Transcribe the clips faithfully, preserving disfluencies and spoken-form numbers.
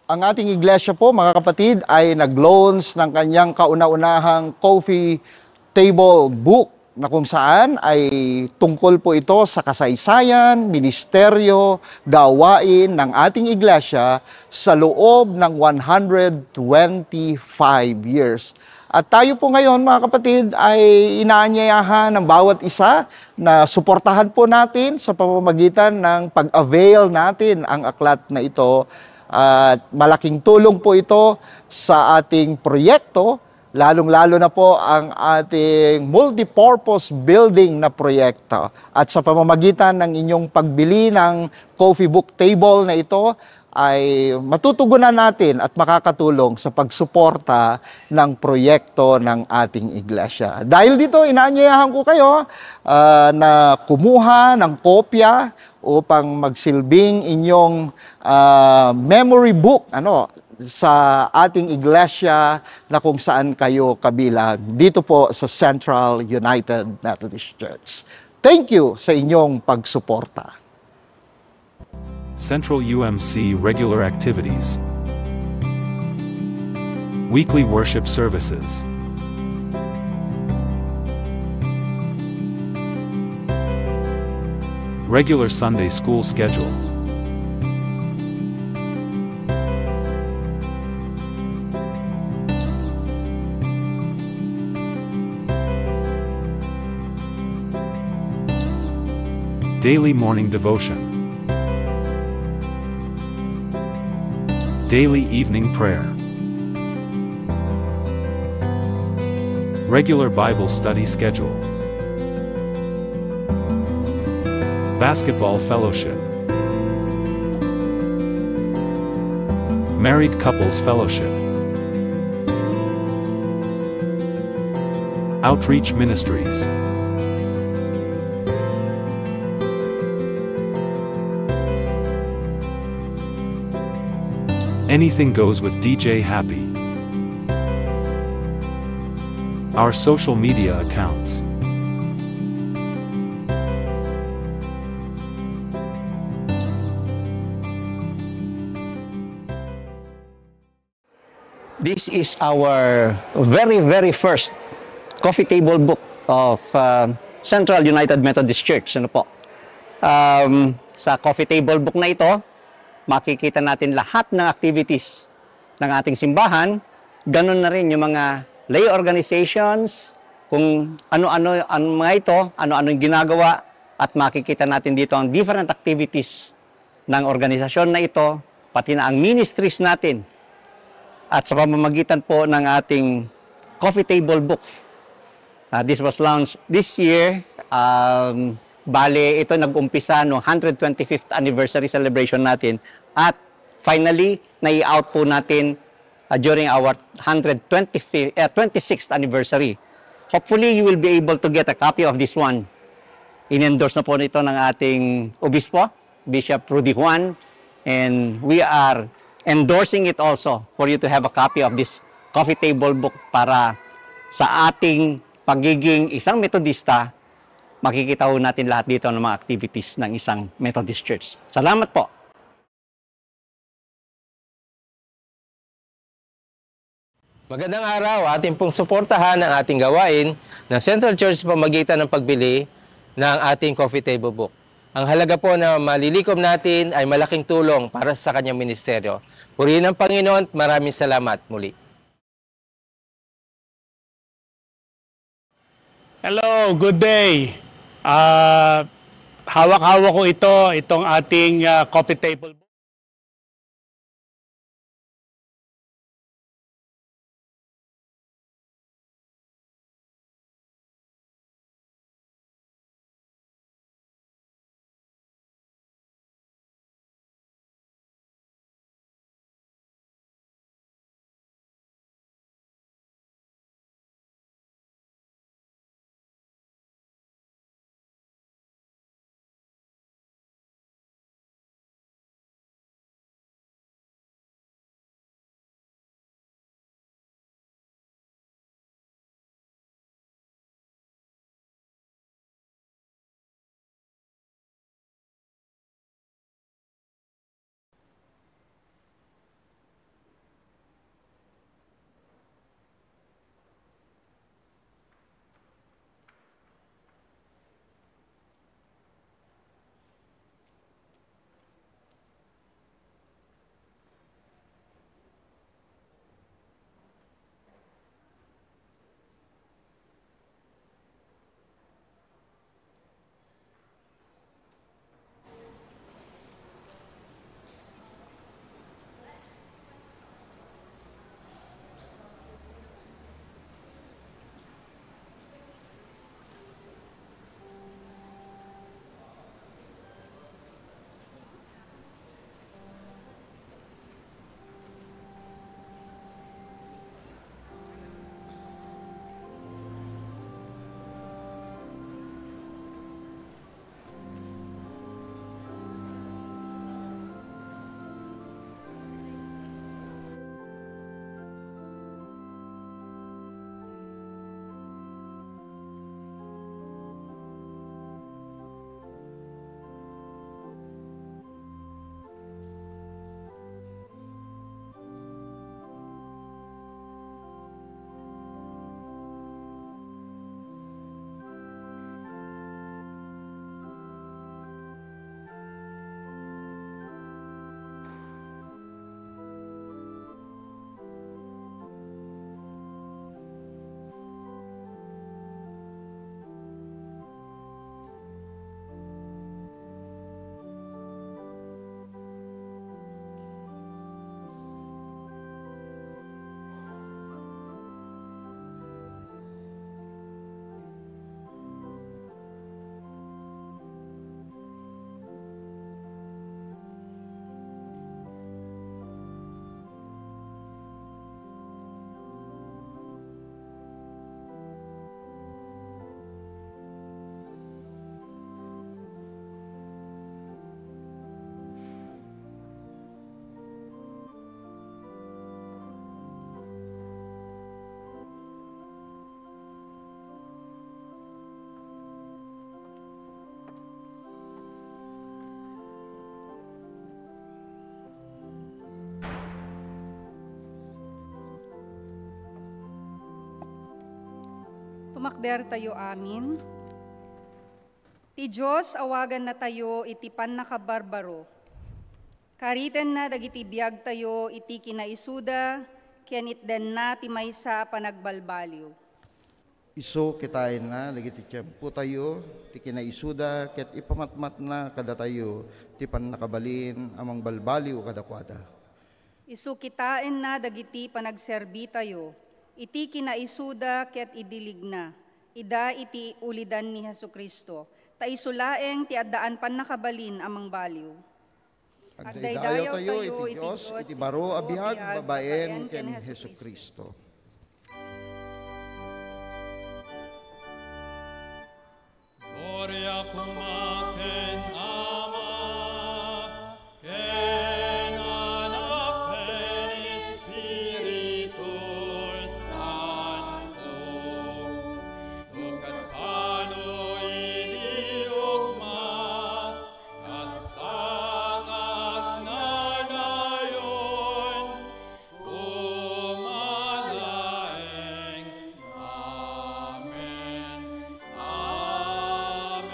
Ang ating iglesia po, mga kapatid, ay nag-launch ng kanyang kauna-unahang coffee table book na kung saan ay tungkol po ito sa kasaysayan, ministeryo, gawain ng ating iglesia sa loob ng one hundred twenty-five years. At tayo po ngayon, mga kapatid, ay inaanyayahan ng bawat isa na suportahan po natin sa pamamagitan ng pag-avail natin ang aklat na ito. At malaking tulong po ito sa ating proyekto, lalong-lalo na po ang ating multipurpose building na proyekto. At sa pamamagitan ng inyong pagbili ng coffee book table na ito, ay matutugunan natin at makakatulong sa pagsuporta ng proyekto ng ating iglesia. Dahil dito, inaanyayahan ko kayo, ah, na kumuha ng kopya upang magsilbing inyong, ah, memory book, ano, sa ating iglesia na kung saan kayo kabilang dito po sa Central United Methodist Church. Thank you sa inyong pagsuporta. Central U M C regular activities. Weekly worship services. Regular Sunday school schedule. Daily morning devotion. Daily evening prayer. Regular Bible study schedule. Basketball fellowship. Married couples fellowship. Outreach ministries. Anything goes with D J Happy. Our social media accounts. This is our very, very first coffee table book of, uh, Central United Methodist Church. Ano po? Um, sa coffee table book na ito, makikita natin lahat ng activities ng ating simbahan. Ganun na rin yung mga lay organizations, kung ano-ano ang mga ito, ano-ano yung ginagawa, at makikita natin dito ang different activities ng organisasyon na ito, pati na ang ministries natin. At sa pamamagitan po ng ating coffee table book, ah, this was launched this year. Um, bale, ito nag-umpisa no hundred twenty-fifth anniversary celebration natin. At finally, nai-out po natin, ah, during our hundred twenty-fifth, eh, twenty-sixth anniversary. Hopefully, you will be able to get a copy of this one. In-endorse na po nito ng ating obispo, Bishop Rudy Juan, and we are endorsing it also for you to have a copy of this coffee table book para sa ating pagiging isang Metodista, makikita ho natin lahat dito ng mga activities ng isang Methodist Church. Salamat po. Magandang araw. Atin pong suportahan ang ating gawain ng Central Church sa pamagitan ng pagbili ng ating coffee table book. Ang halaga po na malilikom natin ay malaking tulong para sa kanyang ministeryo. Purihin ang Panginoon at maraming salamat muli. Hello, good day. Ah, hawak-hawak ko ito, itong ating, ah, coffee table. Tumakdertayo amin. Ti Dios awagannatayo iti pannakabarbaro. Karitenna dagiti biagtayo iti kinaisuda ken itdenna ti maysa a panagbalbaliw. Isu kitaenna dagiti tiempotayo ti kinaisuda ket ipamatmatna kadatayo ti pannakabalin a mangbalbaliw kadakuada. Isu kitaenna dagiti panagserbitayo iti kinaisuda ket idiligna ida iti ulidan ni Jesu-Cristo, ta isu laeng ti addaan pannakabalin a mangbaliw. Agdaydayaw tayo iti Dios iti baro a biag babaen ken Jesu-Cristo. Gloria koma ken Ama, ken Anak, ken Espiritu Santo. No kasano idi ugma, kasta nga agnanayon, koma laeng. Amen. Amen.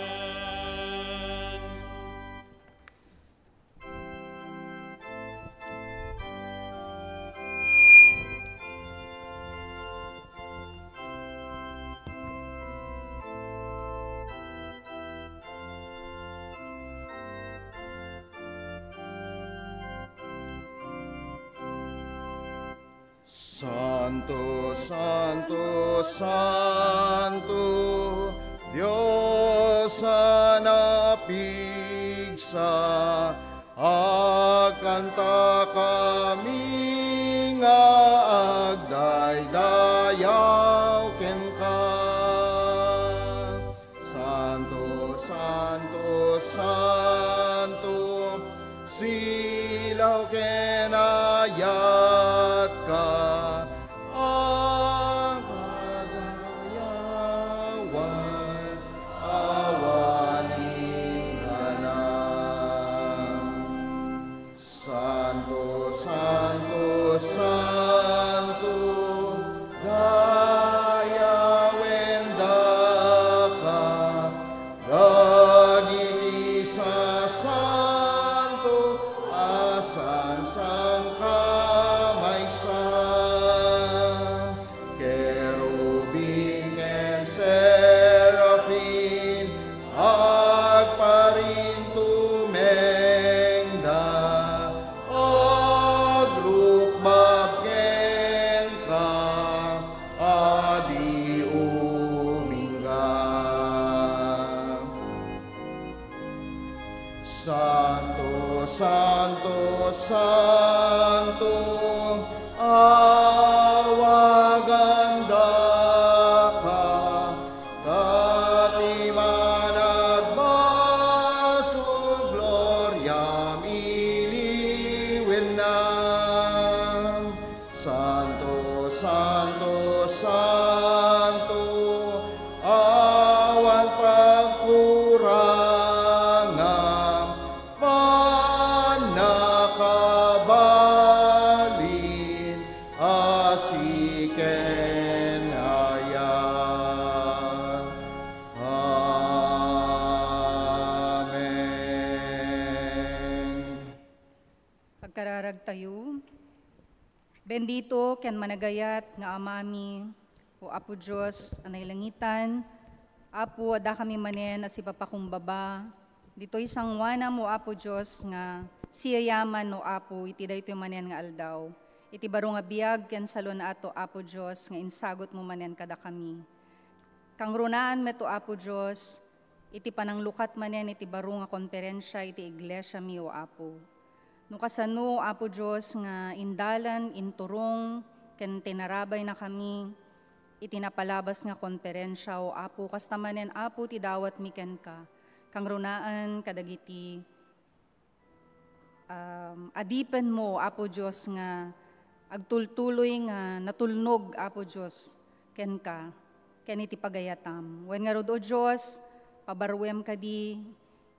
Santo, santo, santo, Dios a napigsa, agkantakami nga agdaydayaw kenka. Santo, santo, santo, silaw ken ayatka, agdaydayawan awan ingganan. Santo, santo, santo, dayawen daka dagiti sasanto a sangsangkamaysa. Kerubim ken serafim, agparintumengda, agrukbab kenka a di umingga. Santo, santo, santo, awagan daka, ta ti managbasol gloriam iliwennam. Santo, santo, santo, awan pagkurangam, pannakabalin a siken ayat. Amen. Pagkararagtayo. Bendito ken managayat nga Amami, O Apo Dios a nailangitan, Apo, adda kami manen a sipapakumbaba ditoy sanguanam, O Apo Dios, nga siyayaman, O Apo, iti daytoy manen nga aldaw. Iti baro nga biag ken salun-at, O Apo Dios, nga insagutmo manen kadakami. Kangrunaan met, O Apo Dios, iti pananglukat manen iti baro nga konferensia iti iglesiami, O Apo. No kasano, Apo Dios, nga indalan, inturong, ken tinarabaynakami iti napalabas nga konferensia, O Apo, kasta manen, Apo, ti dawatmi kenka, kangrunaan kadagiti, um, adipenmo, Apo Dios, nga agtultuloy nga natulnog, Apo Dios, kenka, ken iti pagayatam. Wen ngarud, O Dios, pabaruem kadi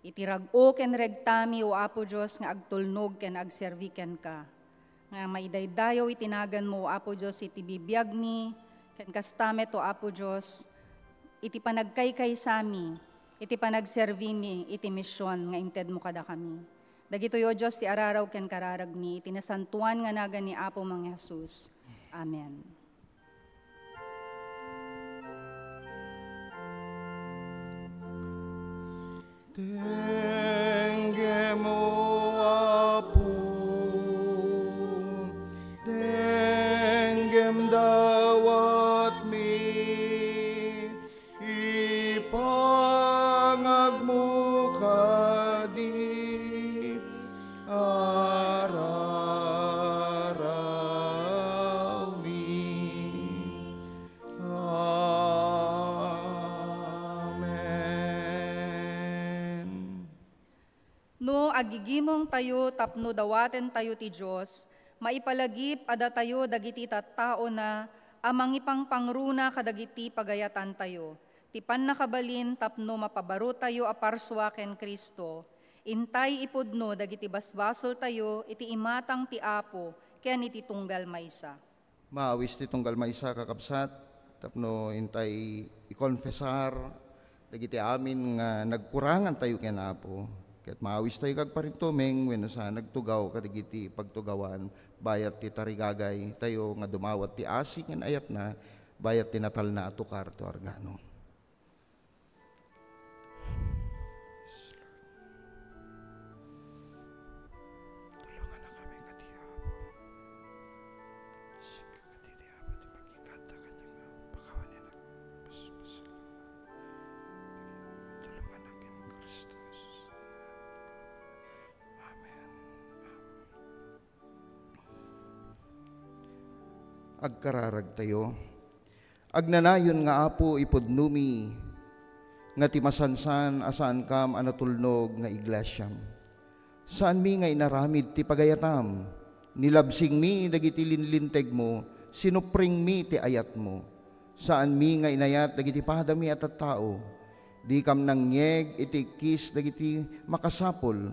iti rag-o ken regtami, O Apo Dios, nga agtulnog ken agserbi kenka, nga maidaydayaw iti naganmo, O Apo Dios, iti bibiagmi, ken kasta met, O Apo Dios, iti panagkaykaysami, iti panagserbimi iti mision nga intedmo kadakami. Dagitoy, O Dios, ti araraw ken kararagmi iti nasantoan nga nagan ni Apo Mang Jesus. Amen. Denggem, O Apo, denggem dawatmi, ipangagmo kadi ararawmi. Amen. No agigimongtayo tapno dawatentayo ti Dios, maipalagip a datayo dagiti tattaona a mangipangpangruna kadagiti pagayatantayo, ti pannakabalin tapno mapabarotayo a parsua ken Cristo, intay ipudno dagiti basbasoltayo iti imatang ti Apo ken iti tunggal maysa. Maawis ti tunggal maysa, kakabsat, tapno intay ikonfesar dagiti amin nga nagkurangantayo ken Apo. Ket maawistayo nga agparintumeng wenno sa nagtugaw kadagiti pagtugawan bayat ti tarigagaytayo nga dumawat ti asi ken ayatna bayat ti natalna a tukar ti organo. Yes, Lord. Tulunganna kami kadi, Apo. Sika kadi ti Apo ti makikanta kaniak nga pakawanen ak basbasol. Tulunganna ken Cristo Jesus. Amen. Amen. Agkararagtayo. Agnanayon nga, Apo, ipudnomi nga ti masansan a saankam a natulnog nga iglesiam. Saanmi nga inaramid ti pagayatam. Nilabsingmi dagiti linlintegmo, sinupringmi ti ayatmo. Saanmi nga inayat dagiti padami a tattao. Dikam nangngeg iti ikkis dagiti makasapul.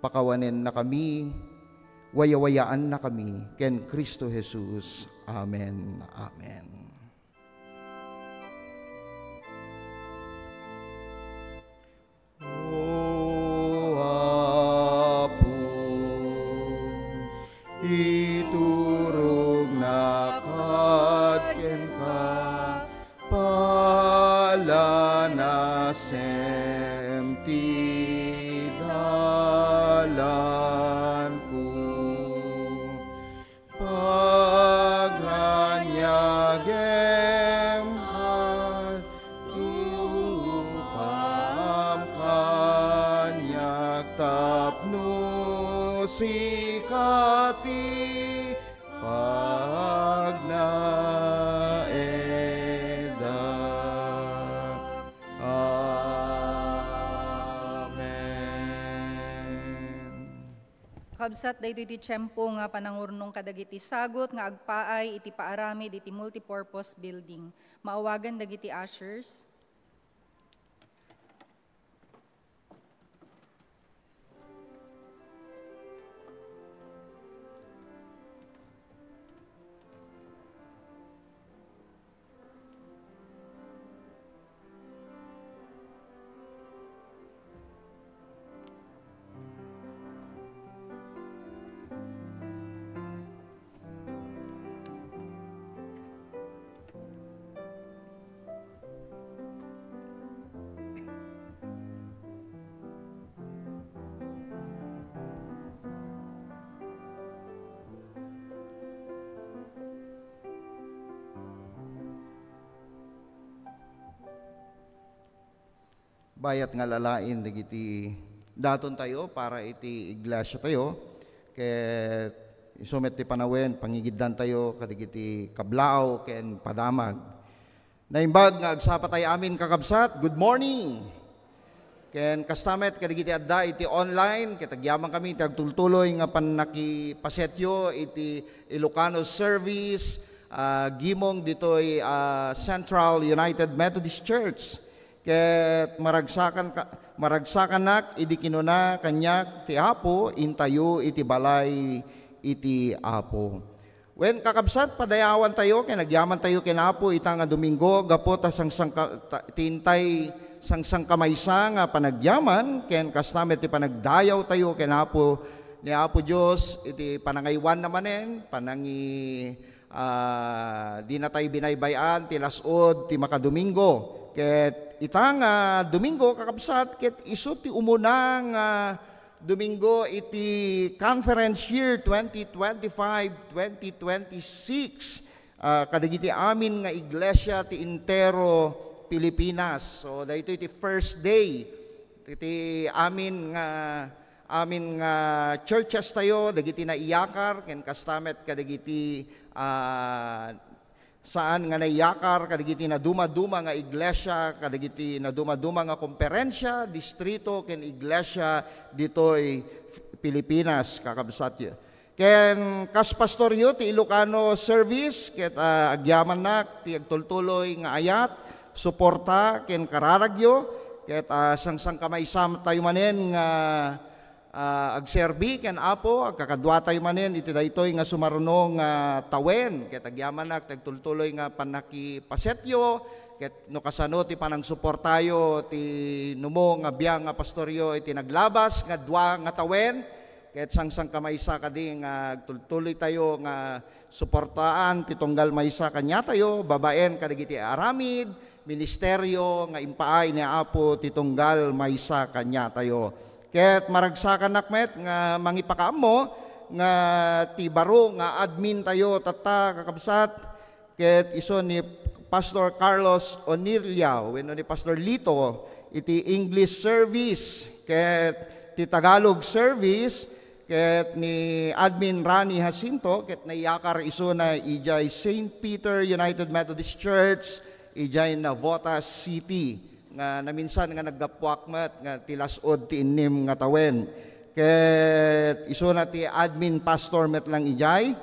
Pakawanennakami, wayawayaannakami ken Cristo Jesus. Amen. Amen. O Apo, iturognak kenka, palanasem ti dalanko. Pagraniagem, ad-upam kaniak tapno sika ti pagnaedak. Amen. Kabsat, daytoy ti tiempo nga panangurnong kadagiti sagut nga agpaay iti paaramid iti multipurpose building. Maawagan dagiti ushers. Bayat nga lalain dagiti datontayo para iti iglesiatayo, ket isu met ti panawen, pangigiddantayo kadagiti kablaaw ken padamag. Naimbag nga agsapatay amin, kakabsat. Good morning! Ken kasta met kadagiti adda iti online, ket agyamankami iti agtultuloy nga pannakipasiatyo iti Ilocano service, ah, gimong ditoy, ah, Central United Methodist Church. Ket maragsakan ka-, maragsakannak idi kinuna kaniak ti Apo, "Intayo iti balay iti Apo." Wen, kakabsat, padayawan tayo ken agyaman tayo ken Apo ita nga Domingo, gapu ta sangsangka-, ta-, ti intay sangsangkamaysa nga panagyaman, ken kasta met ti panagdayaw tayo ken Apo, ni Apo Dios, iti panangaywanna manen, panangi-, ah, dina tayo binaybay-an ti las-ud ti makadomingo. Ket ita nga Domingo, kakabsat, ket isu ti umuna nga Domingo iti conference year twenty twenty-five, twenty twenty-six, ah, kadagiti amin nga iglesia ti entero Pilipinas. So, daytoy ti first day iti amin nga, amin nga churches tayo, dagiti naiyakar, ken kasta met kadagiti, ah, saan nga naiyakar kadagiti naduma-duma nga iglesia, kadagiti naduma-duma nga komperensia, distrito, ken iglesia ditoy Pilipinas, kakabsatyo. Ken kas pastoryo ti Ilocano service, ket, ah, agyamannak ti agtultuloy nga ayat, suporta, ken kararagyo, ket, ah, sangsangkamaysa tayo manen nga ah, agserbi ken Apo, agkakaduatayo manen iti daytoy nga sumaruno nga tawen, ket agyamannak ti agtultuloy nga pannakipasetyo, ket no kasano ti panangsuportayo ti numo nga biang nga pastoryo iti naglabas nga dua nga tawen, ket sangsangkamaysa kadi nga agtultuloytayo nga suportaan ti tunggal maysa kaniatayo babaen kadagiti aramid, ministerio nga impaay ni Apo ti tunggal maysa kaniatayo. Ket maragsakannak met nga mangipakaammo nga ti baro nga admin tayo tatta, kakabsat, ket isu ni Pastor Carlos Onirlia wenno ni Pastor Lito iti English service ket ti Tagalog service ket ni Admin Rani Jacinto ket naiyakar isuna idiay Saint Peter United Methodist Church idiay Navotas City. nga naminsan nga naggapuak met nga ti las-ud ti innem nga tawen. Ket isuna ti admin pastor met lang idiay,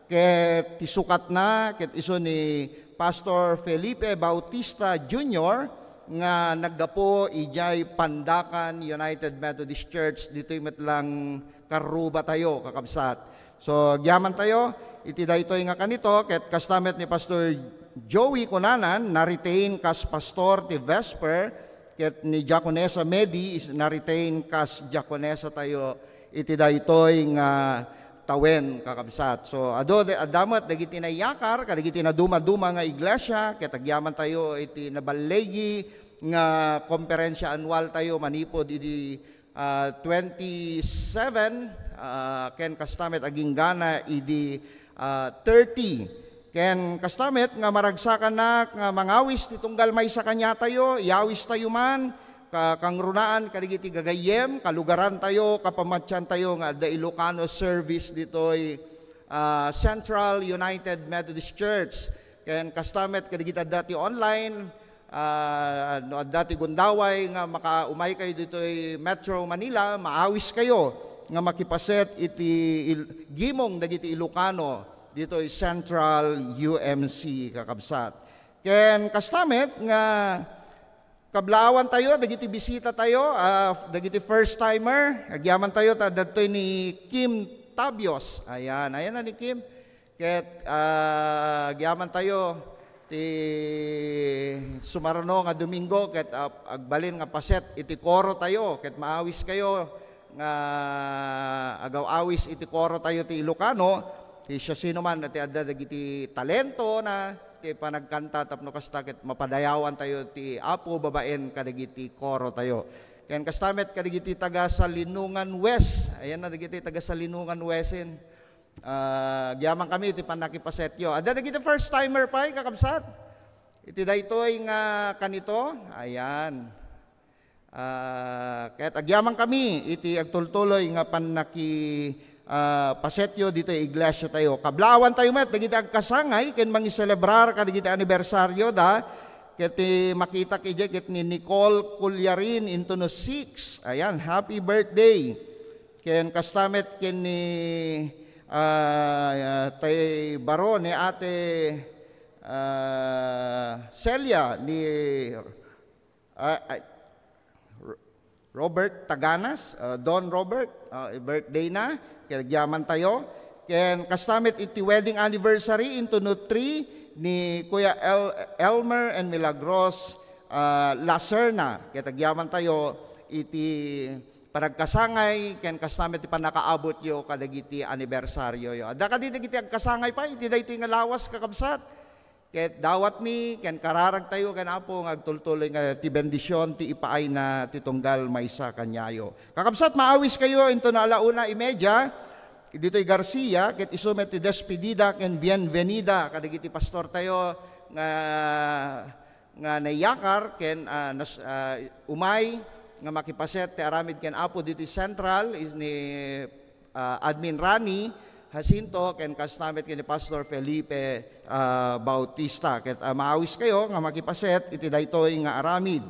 ket ti sukatna, ket isu ni Pastor Felipe Bautista Junior nga naggapu idiay Pandacan United Methodist Church, ditoy met lang karruba tayo, kakabsat. So, agyaman tayo iti daytoy nga kanito, ket kasta met ni Pastor Joey kunanan, na-retain kas pastor ti Vesper, ket ni Diaconesa Medi is na-retain kas diaconesa tayo iti daytoy nga tawen, kakabsat. So, adu, adda met dagiti naiyakar kadagiti naduma-duma nga iglesia, ket agyaman tayo iti naballigi nga komperensia anual tayo manipud idi ah, twenty-seven, ah, ken kasta met aginggana idi, ah, thirty. Ken kasta met nga maragsakannak nga mangawis ti tunggal maysa kaniatayo, iyawis tayo man, ka-, kangrunaan kadagiti gagayyem, kalugaran tayo, kapamatian tayo nga adda Ilocano service ditoy, ah, Central United Methodist Church. Ken kasta met kadagiti adda ti online, ah, no adda ti gundaway nga makaumay kayo ditoy Metro Manila, maawis kayo nga makipaset iti il-, gimong dagiti Ilocano ditoy Central U M C, kakabsat. Ken kasta met nga kablaawan tayo, dagiti bisita tayo, ah, dagiti first timer, agyaman tayo, ta dadtoy ni Kim Tabios. Ayan, ayan na ni Kim. Ket, ah, agyaman tayo ti sumaruno nga Domingo, ket, ah, agbalin nga paset iti koro tayo, ket maawis kayo nga agaw-awis iti koro tayo ti Ilocano, ti siasinoman ti adda dagiti talento na, ti panagkanta tapno kasta ket mapadayawan tayo ti Apo babaen kadagiti koro tayo. Ken kasta met kadagiti taga Salinungan West. Ayan na dagiti taga Salinungan West. Ah, agyaman kami iti pannakipasetyo. Adda dagiti first timer pay, kakabsat. Iti daytoy nga kanito, ayan. Ah, ket agyaman kami iti agtultuloy nga pannaki, ah, pasetyo ditoy iglesia tayo. Kablaawan tayo met dagiti agkasangay ken mangiselebrar kadagiti anibersaryo da. Ket ti makitak idiay ket ni Nicole Cullarin into no six. Ayan, happy birthday. Ken kasta met ken ni, ah, tay baro ni Ate, ah, Celia, ni, ah, ah, Ro-, Robert Taganas, ah, Don Robert, ah, birthday na, ket agyaman tayo. Ken kasta met iti wedding anniversary into no three ni Kuya El-, Elmer and Milagros, ah, Lacerna. Ket agyamantayo iti panagkasangay ken kasta met ti pannakaabutyo kadagiti anibersaryoyo. Adda kadi dagiti agkasangay pay iti daytoy nga lawas, kakabsat? Ket dawatmi ken kararagtayo ken Apo nga agtultuloy nga ti bendision ti ipaayna ti tunggal maysa kaniayo. Kakabsat, maawiskayo into no ala una y media, ditoy Garcia, ket isu met ti despedida ken bienvenida kadagiti pastortayo nga, nga naiyakar ken, ah, nas-, ah, umay nga makipaset ti aramid ken Apo ditoy Central is ni ah, Admin Rani Jacinto, ken kasta met ken ni Pastor Felipe, ah, Bautista. Ket, ah, maawiskayo nga makipaset iti daytoy nga aramid.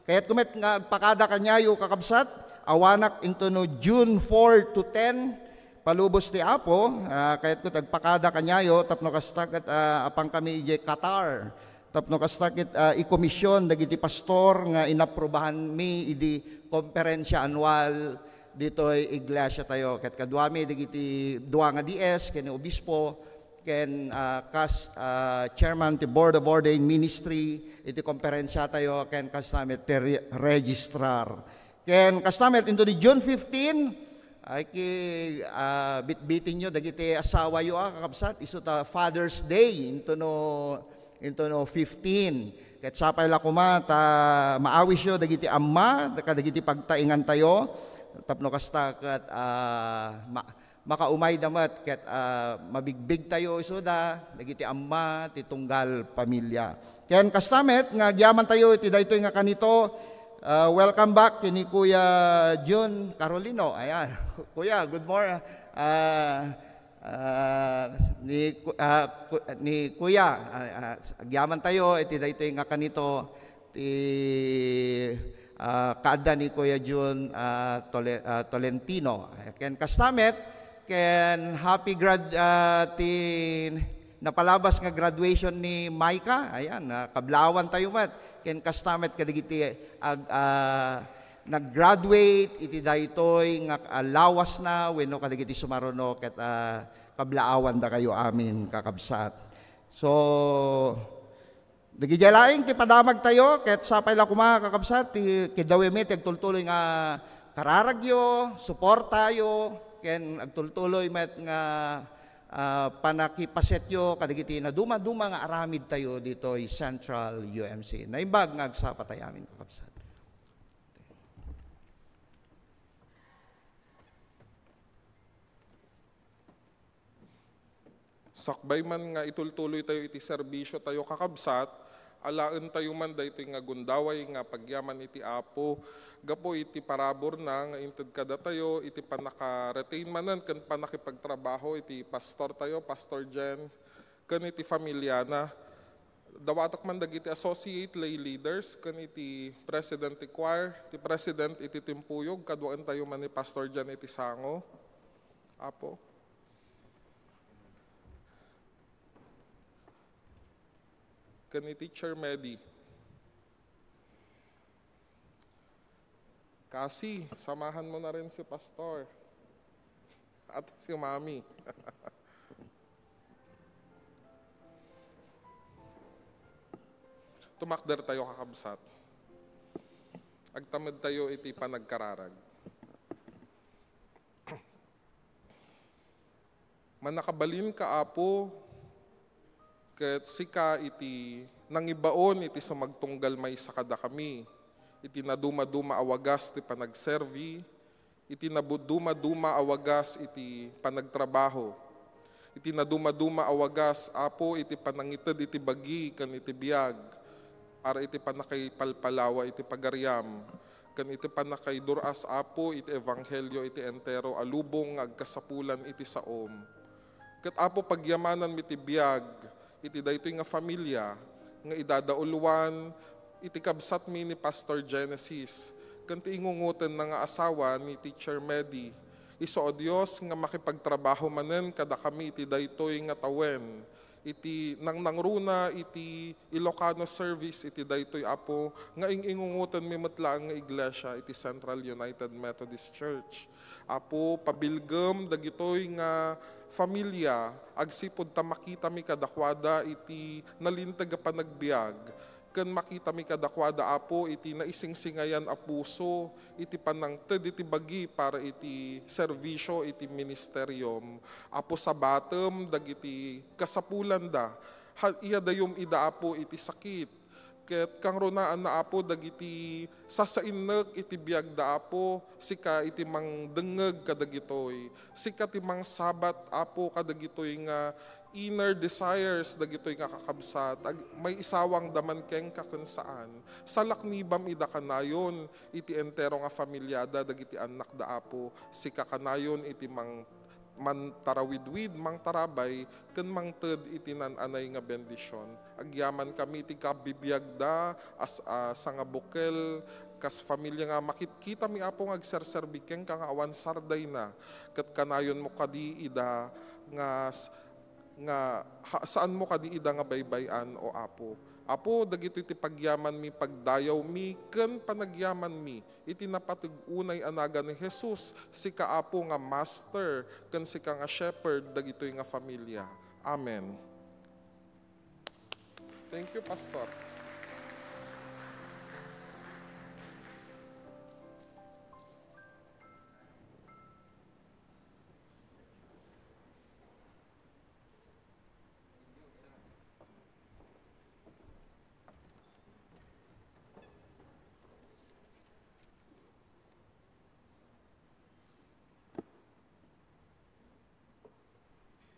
Kayatko met nga agpakada kaniayo, kakabsat, awanak into no June four to ten, palubos ti Apo, ah, kayatko ti agpakada kaniayo tapno kasta ket, ah, apankami idiay Qatar. Tapno kasta ket, ah, ikomision dagiti pastor nga inaprubahanmi idi konferensya anual ditoy iglesiatayo. Ket kaduami dagiti dua nga D S, ken ni obispo, ken, ah, kas, ah, chairman ti Board of Ordained Ministry iti konferensiatayo, ken kasta met ti re-, registrar. Ken kasta met into the June fifteen, ay ki, ah, bitbitinyo dagiti asawayo, ah, kakabsat, isu ta Father's Day into no, into no fifteen. Ket sapay la koma ta maawisyo dagiti amma, kadagiti pagtaengantayo, tapno kasta ket, ah, ma-, makaumayda met ket, ah, mabigbigtayo isuda, dagiti amma ti tunggal pamilya. Ken kasta met nga agyamantayo iti daytoy nga kanito, ah, welcome back ken ni Kuya Jun Carolino. Ayan. Kuya, good morning. Ah, ah, ni Ku-, ah, Ku-, ni Kuya, ah, ah, agyamantayo iti daytoy nga kanito ti, ah, kaadda ni Kuya Jun, ah, Tole-, ah, Tolentino. Ken kasta met, ken happy grad-, ah, ti napalabas nga graduation ni Micah. Ayan, ah, kablaawantayo met. Ken kasta met kadagiti ag-, ah, nag-graduate iti daytoy nga, ah, lawasna wenno kadagiti sumaruno ket, ah, kablaawandakayo amin, kakabsat. So, dagidiay laeng ti padamagtayo, ket sapay la koma, kakabsat, ti kidawimi ti agtultuloy nga kararagyo, suportayo, ken agtultuloy met nga, ah, panakipasetyo kadagiti nadumaduma nga aramidtayo ditoy Central U M C. Naimbag nga agsapatayo amin, kakabsat. Sakbay man nga itultuloytayo iti serbisiotayo, kakabsat, alaentayo man daytoy nga gundaway nga pagyaman iti Apo gapu iti paraburna nga inted kadatayo iti pannaka-retain manen ken pannakipagtrabaho iti pastortayo, Pastor Jen, ken iti familiana. Dawatek man dagiti associate lay leaders ken iti president ti choir, ti president iti timpuyog, kaduaentayo man ni Pastor Jen iti sango, Apo. Ken ni Teacher Medi. Kasi, samahan mo na rin si Pastor at si Mami. Tumakder tayo, kakabsat. Agtamedtayo iti panagkararag. Mannakabalinka, Apo, ket sika iti nangibaon iti sumagtunggal maysa kadakami, iti nadumaduma a wagas ti panagserbi, iti nadumaduma a wagas iti panagtrabaho, iti nadumaduma a wagas, Apo, iti panangited iti bagi ken iti biag, ar iti pannakaipalpalawa iti pagariam, ken iti pannakaidur-as, Apo, iti ebanghelio iti entero a lubong nga agkasapulan iti saom. Ket, Apo, pagyamananmi ti biag iti daytoy nga familia nga idadauluan iti kabsatmi ni Pastor Genesis ken ti ingungotenna nga asawa ni Teacher Medi. Isu, O Dios, nga makipagtrabaho manen kadakami iti daytoy nga tawen. iti nangnangruna iti Ilocano service iti daytoy, Apo, nga ing-ingungotenmi met laeng nga iglesia iti Central United Methodist Church. Apo, pabilgem dagitoy nga familia agsipud ta makitami kadakuada iti nalinteg a panagbiag, ken makitami kadakuada, Apo, iti naisingsingayan a puso iti panangted iti bagi para iti serbisio iti ministerium. Apo, sabatem dagiti kasapulanda, ha-, iyadayom ida, Apo, iti sakit. Ket kangrunaanna, Apo, dagiti sasainnek iti biagda, Apo, sika iti mangdengngeg kadagitoy. Sika ti mangsabat, Apo, kadagitoy nga inner desires dagitoy nga kakabsat, ag-, maiisawangda man kenka ken saan. Salaknibam ida kanayon iti entero nga familiada dagiti annakda, Apo. Sika kanayon iti mang-, mantarawidwid, mangtarabay, ken mangted iti naan-anay nga bendision. Agyamankami iti kabibiagda a s-, a sangabukel, kas familia nga makitkitami, Apo, nga agserserbi kenka nga awan sardayna, ket kanayonmo kadi ida nga s-, nga ha-, saanmo kadi ida nga baybay-an, O Apo. Apo, dagitoy ti pagyamanmi, pagdayawmi, ken panagyamanmi iti napateg unay a nagan ni Jesus, sika, Apo, nga Master, ken sika nga Shepherd dagitoy nga familia. Amen. Thank you, Pastor.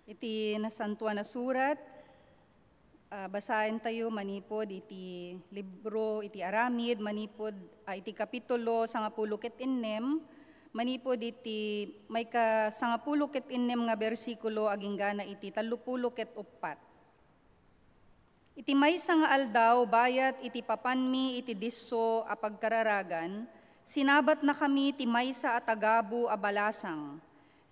Iti Nasantoan a Surat, ah, basaentayo manipud iti libro iti Aramid, manipud, ah, iti kapitulo sangapulo ket innem, manipud iti maika sangapulo ket innem nga bersikulo agingga na iti tallopulo ket uppat. Iti maysa nga aldaw, bayat iti papanmi iti disso a pagkararagan, sinabatnakami ti maysa a tagabu a balasang.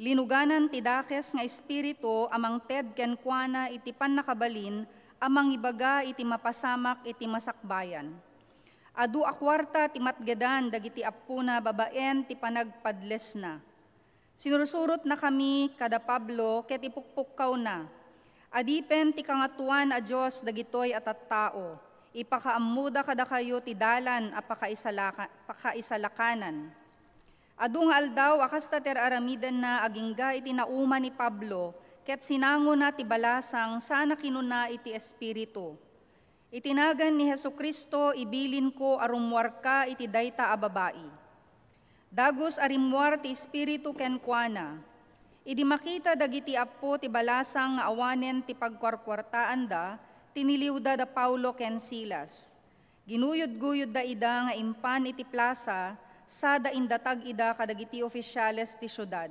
Linuganan ti dakes nga espiritu a mangted kenkuana iti pannakabalin a mangibaga iti mapasamak iti masakbayan. Adu a kuarta ti matgedan dagiti appona babaen ti panagpadlesna. Sinursurotnakami kada Pablo ket ipukpukkawna, "Adipen ti Kangatoan a Dios dagitoy a tattao. Ipakaammoda kadakayo ti dalan a pakaisalaka-, pakaisalakanan." Adu nga aldaw a kasta ti ar-aramidenna agingga iti nauma ni Pablo, ket sinangona ti balasang sana kinuna iti espiritu, "Iti nagan ni Jesu-Cristo, ibilinko a rummuarka iti dayta a babai." Dagus a rimmuar ti Espiritu kenkuana. Idi makita dagiti appo ti balasang nga awanen ti pagkuarkuartaanda, tiniliwda da Paulo ken Silas. Ginuyodguyodda ida nga impan iti plasa, sada indatag ida kadagiti ofisiales ti siudad.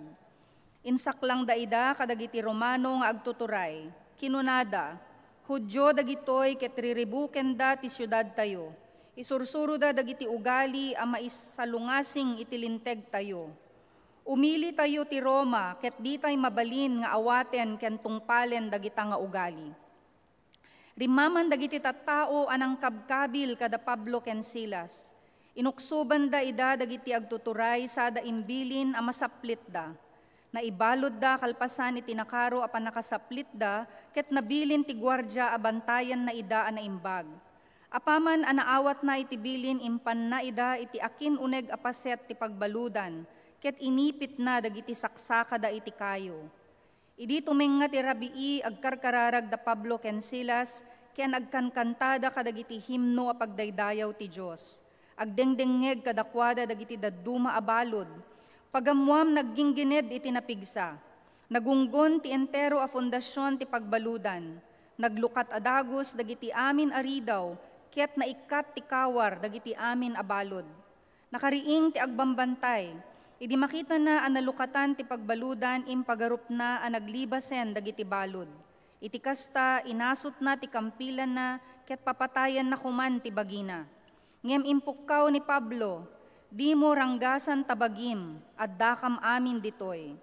Insaklangda ida kadagiti Romano nga agtuturay. Kinunada, "Judio dagitoy ket riribukenda ti siudadtayo. Isursuroda dagiti ugali a maisalungasing iti lintegtayo. Umilitayo ti Roma ket ditay mabalin nga awaten ken tungpalen dagita nga ugali." Rimmaman dagiti tattao a nangkabkabil kada Pablo ken Silas. Inuksobanda ida dagiti agtuturay sada imbilin a masaplitda. Naibaludda kalpasan iti nakaro a pannakasaplitda, ket nabilin ti guardia a bantayanna ida a naimbag. Apaman a naawatna iti bilin, impanna ida iti akin-uneg a paset ti pagbaludan, ket inipitna dagiti saksakada iti kayo. Idi tumengnga ti rabii, agkarkararag da Pablo ken Silas, ken agkankantada kadagiti himno a pagdaydayaw ti Dios. Agdengdengngeg kadakuada dagiti dadduma a balud. Pagammuam, nagginggined iti napigsa. Nagunggon ti entero a fondasion ti pagbaludan. Naglukat a dagus dagiti amin a ridaw, ket naikkat ti kawar dagiti amin a balud. Nakariing ti agbambantay. Idi makitana a nalukatan ti pagbaludan, impagarupna a naglibasen dagiti balud. Iti kasta, inasutna ti kampilanna ket papatayanna koman ti bagina. Ngem impukkaw ni Pablo, "Dimo ranggasan ta bagim, addakam amin ditoy."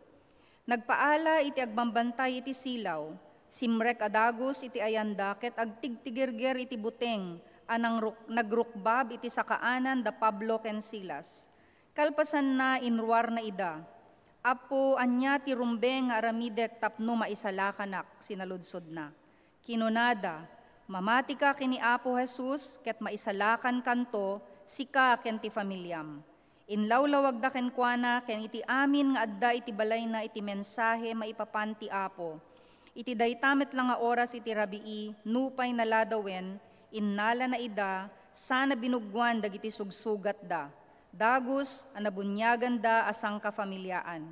Nagpaala iti agbambantay iti silaw, Simrek a dagus iti ayanda ket agtigtigirger iti buteng a nangruk-, nagrukbab iti sakaanan da Pablo ken Silas. Kalpasanna, inruarna ida. "Apo, ania ti rumbeng nga aramidek tapno maisalakanak?" sinaludsodna. Kinunada, "Mamatika ken ni Apo Jesus ket maisalakankanto, sika ken ti familiam." Inlawlawagda kenkuana ken iti amin nga adda iti balayna iti mensahe maipapan ti Apo. Iti dayta met la nga oras iti rabii, nupay naladawen, innalana ida, sana binuggoan dagiti sugsugatda. Dagus a nabuniaganda a sangkafamiliaan.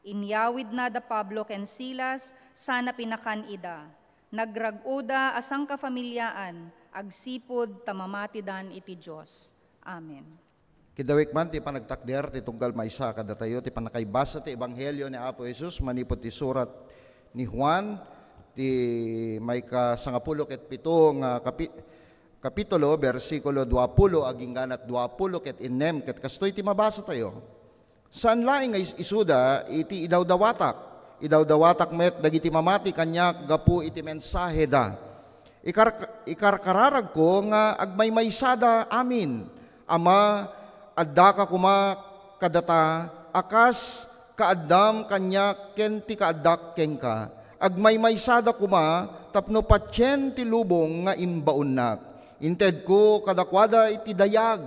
Inyawidna da Pablo ken Silas, sana pinakan ida. Nagrag-oda a sangkafamiliaan, agsipud ta mamatidan iti Dios. Amen. Kidawik man ti panagtakder ti tunggal maysa kadatayo ti pannakaibasa ti Ebanghelio ni Apo Jesus manipud ti surat ni Juan, ti maikasangapulo ket pito nga kapi-, kapitulo, bersikulo duapulo agingganat duapulo ket innem, ket kastoy ti mabasatayo. Saan laeng nga is-, isuda iti idawdawatak. Idawdawatak met dagiti mamati kaniak gapu iti mensaheda. Ikar-, ikarkararagko nga agmaymaysada amin. Ama, addaka koma kadata a kas kaaddam kaniak ken ti kaaddak kenka. Agmaymaysada koma tapno patien ti lubong nga imbaonnak. Intedko kadakuada iti dayag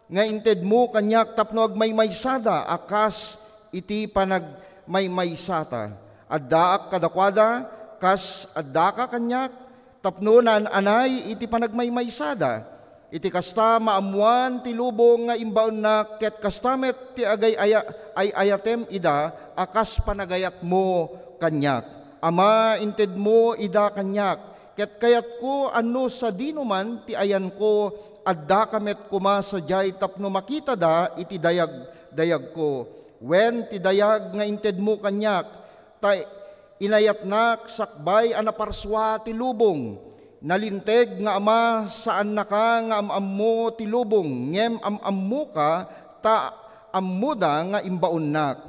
nga intedmo kaniak tapno agmaymaysada a kas iti panagmaymaysata. Addaak kadakuada kas addaka kaniak, tapno naan-anay iti panagmaymaysada. Iti kasta, maammoan ti lubong nga imbaonnak, ket kasta met ti agay-aya-, ay-ayatem ida a kas panagayatmo kaniak. Ama, intedmo ida kaniak, ket kayatko a no sadinoman ti ayanko, addaka met koma sadiay tapno makitada iti dayag-, dayagko. Wen, ti dayag nga intedmo kaniak, ta inayatnak sakbay a naparsua ti lubong. Nalinteg nga Ama, saannaka nga am-ammo ti lubong, ngem am-ammoka ta ammoda nga imbaonnak.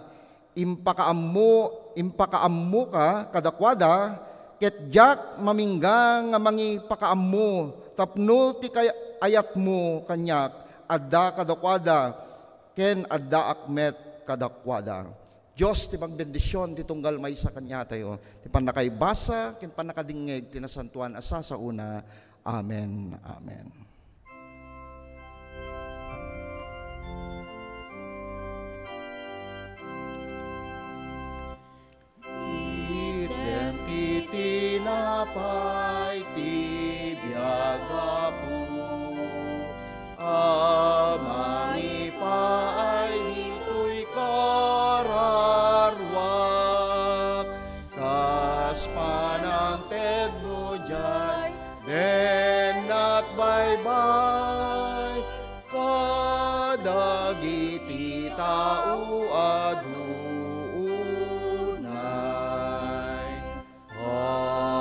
Impakaammo, impakaammoka kadakuada, ket diak mamingga nga mangipakaammo tapno ti kay-, ayatmo kaniak adda kadakuada, ken addaak met kadakuada. Dios ti magbendisyon ti tunggal maysa kaniatayo, ti pannakaibasa ken pannakadingngeg ti nasantoan a sasaona. Amen. Amen. Itdem ti tinapay ti biag, Apo, a mangipaay ditoy kararuak, kas panangtedmo diay dennat baybay kadagiti tao a duunay. Amen.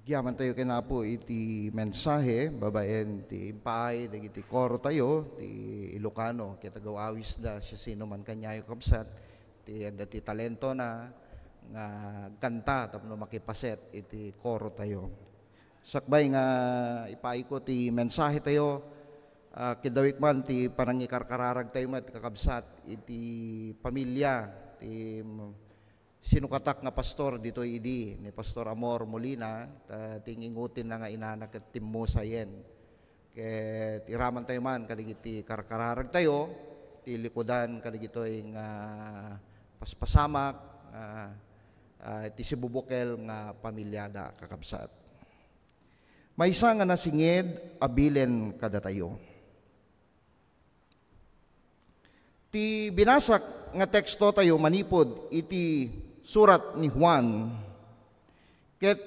Agyamantayo ken Apo iti mensahe babaen ti impaay dagiti korotayo ti Ilocano, ket agaw-awisda siasinoman kaniayo, kabsat, ti adda ti talentona nga agkanta tapno makipaset iti korotayo. Sakbay nga ipaayko ti mensahetayo, ah, kidawik man ti panangikarkararagtayo met, kakabsat, iti pamilia ti sinukatak nga pastor ditoy idi, ni Pastor Amor Molina, ta ti ingutinna nga inana ket timmusayen. Ket iramantayo man kadagiti karkararagtayo ti likudan kadagitoy nga paspasamak, ah, ah, ti sibubukel nga pamiliada, kakabsat. Maysa nga nasinged a bilen kadatayo. Ti binasak nga tekstotayo manipud iti surat ni Juan, ket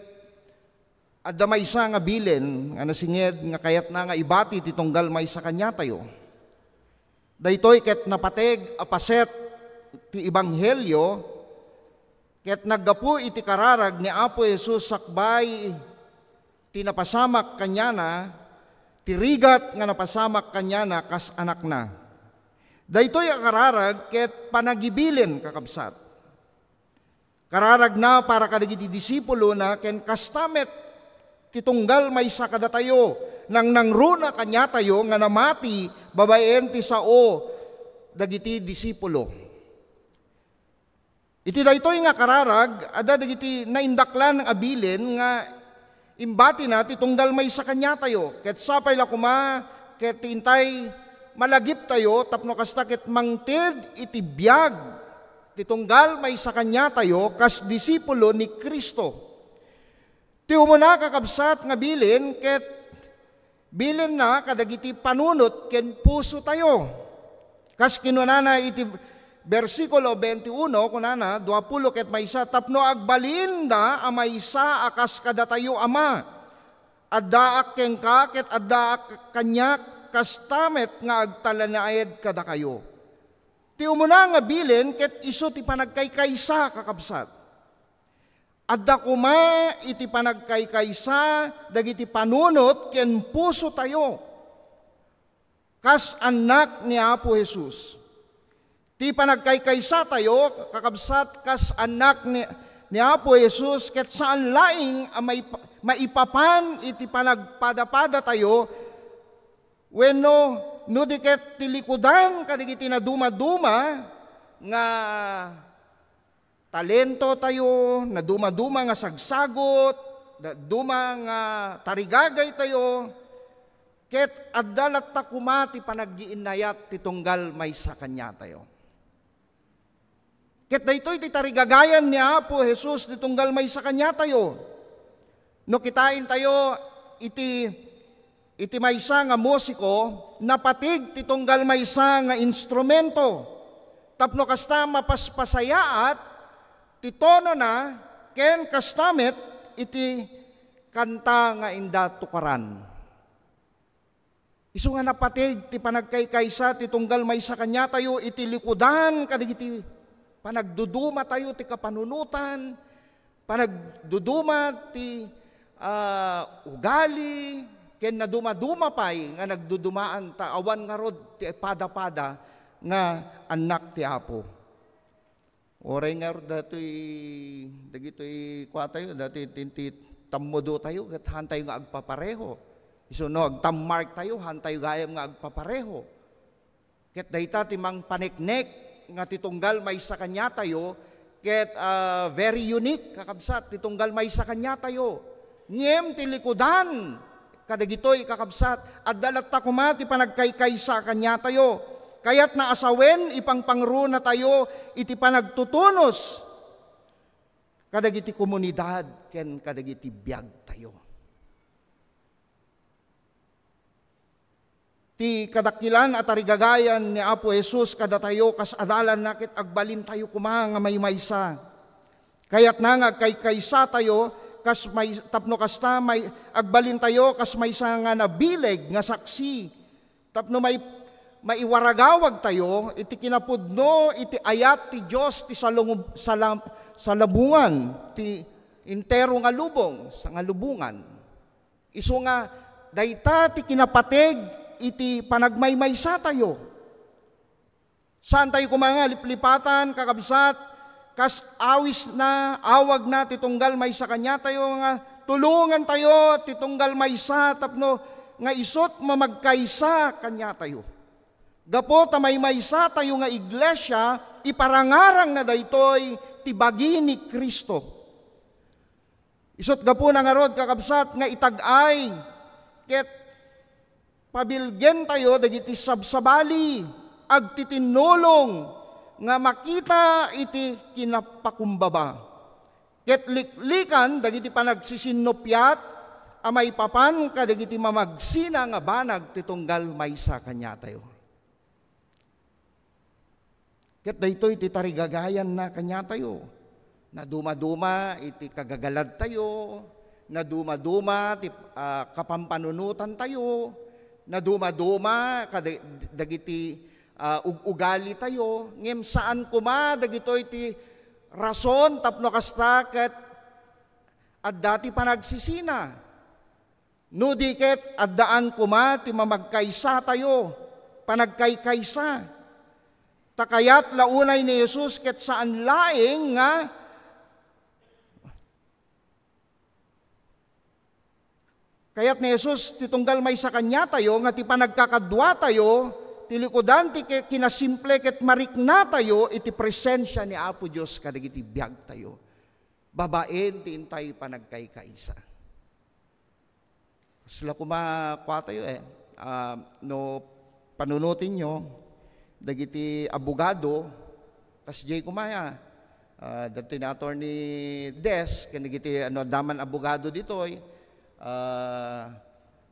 adda maysa nga bilen nga nasinged nga kayatna nga ibati ti tunggal maysa kaniatayo. Daytoy ket napateg a paset ti ebanghelio, ket naggapu iti kararag ni Apo Jesus sakbay ti napasamak kaniana, ti rigat nga napasamak kaniana kas anakna. Daytoy a kararag ket panagibilen, kakabsat. Kararagna para kadagiti disipulona ken kasta met ti tunggal maysa kadatayo, nangnangruna kaniatayo nga namati babaen ti sao dagiti disipulo. Iti daytoy nga kararag, adda dagiti naindaklan a bilen nga imbatina ti tunggal maysa kaniatayo. Ket sapay la koma ket ti intay malagiptayo tapno kasta ket mangted iti biag ti tunggal maysa kaniatayo kas disipulo ni Cristo. Ti umuna, kakabsat, nga bilen ket bilenna kadagiti panunot ken pusotayo. Kas kinunana iti bersikulo twenty-one, kunana, duapulo ket maysa, tapno agbalinda a maysa a kas kadatayo, Ama. Addaak kenka ket addaak kaniak, kasta met nga agtalinaed kadakayo. Ti umuna nga bilen ket isu ti panagkaykaysa, kakabsat. Adda koma iti panagkaykaysa dagiti panunot ken pusotayo kas annak ni Apo Jesus. Ti panagkaykaysa tayo, kakabsat, kas annak ni, ni Apo Jesus, ket saan laeng a maipa-, maipapan iti panagpadapadatayo, wenno no di ket ti likudan kadagiti nadumaduma nga talento tayo, nadumaduma nga sagsagut, nadumaduma nga tarigagay tayo, ket adda latta koma ti panaggiinnayat ti tunggal maysa kaniatayo. Ket daytoy ti tarigagayan ni Apo Jesus ti tunggal maysa kaniatayo. No kitaentayo iti, iti maysa nga musiko, napatig ti tunggal maysa nga instrumento. Tapno kasta, mapaspasayaat ti tonona ken kasta met iti kanta nga inda tukaran. Isu nga napatig ti panagkaykaysa ti tunggal maysa kaniatayo iti likudan kadagiti panagdudumatayo ti kapanunotan, panagduduma ti, ah, ugali, ken nadumaduma pay nga nagdudumaan ta awan ngarud ti padapada nga annak ti Apo. Uray ngarud datoy, dagitoy kuatayo, datoy tinti tammudotayo, ket haantayo nga agpapareho. Isu no agtammarktayo, haantayo gayam nga agpapareho. Ket dayta ti mangpaneknek nga ti tunggal maysa kaniatayo, ket, ah, very unique, kakabsat, ti tunggal maysa kaniatayo. Ngem ti likudan kadagitoy, kakabsat, adda latta koma ti panagkaykaysa kaniatayo. Kayatna a sawen, ipangpangrunatayo iti panagtutunos kadagiti komunidad ken kadagiti biagtayo. Ti kadakilan a tarigagayan ni Apo Jesus kadatayo kas adalanna ket agbalintayo koma nga maymaysa. Kayatna nga agkaykaysatayo kas may-, tapno kasta may-, agbalintayo kas maysa nga nabileg nga saksi, tapno may-, maiwaragawagtayo iti kinapudno iti ayat ti Dios ti salungub-, salam-, salabungan ti entero nga lubong, sangalubongan. Isu nga, dayta ti kinapateg iti panagmaymaysatayo. Saantayo koma nga liplipatan, kakabsat, kas awisna, awagna ti tunggal maysa kaniatayo nga tulongantayo ti tunggal maysa tapno nga isut mamagkaysa kaniatayo. Gapu ta maymaysatayo nga iglesia, iparangarangna daytoy ti bagi ni Cristo. Isut gapuna ngarud, kakabsat, nga itag-ay ket pabilgentayo dagiti sabsabali, agtitinnulong nga makita iti kinapakumbaba, ket liklikan dagiti panagsisinnuppiat a maipapan kadagiti mamagsina nga banag ti tunggal maysa kaniatayo. Ket daytoy ti tarigagayanna kaniatayo. Nadumaduma iti kagagaladtayo, nadumaduma ti, ah, kapampanunotantayo, nadumaduma kada-, dagiti, ah, ug-ugalitayo, ngem saan koma dagitoy ti rason tapno kasta ket adda ti panagsisina. No di ket addaan koma ti mamagkaysatayo, panagkaykaysa. Ta kayat la unay ni Jesus ket saan laeng nga, kayat ni Jesus ti tunggal maysa kaniatayo nga ti panagkakaduatayo, ti likudan ti ki-, kinasimple ket mariknatayo iti presensia ni Apo Dios kadagiti biagtayo. Babaen ti intay panagkaykaysa. Kasla koma kuatayo, eh. Ah, no panunotenyo, dagiti abogado, kasdiay koma, ah, dagiti ni Attorney Des, ken dagiti, ano, adda man abogado ditoy, ah,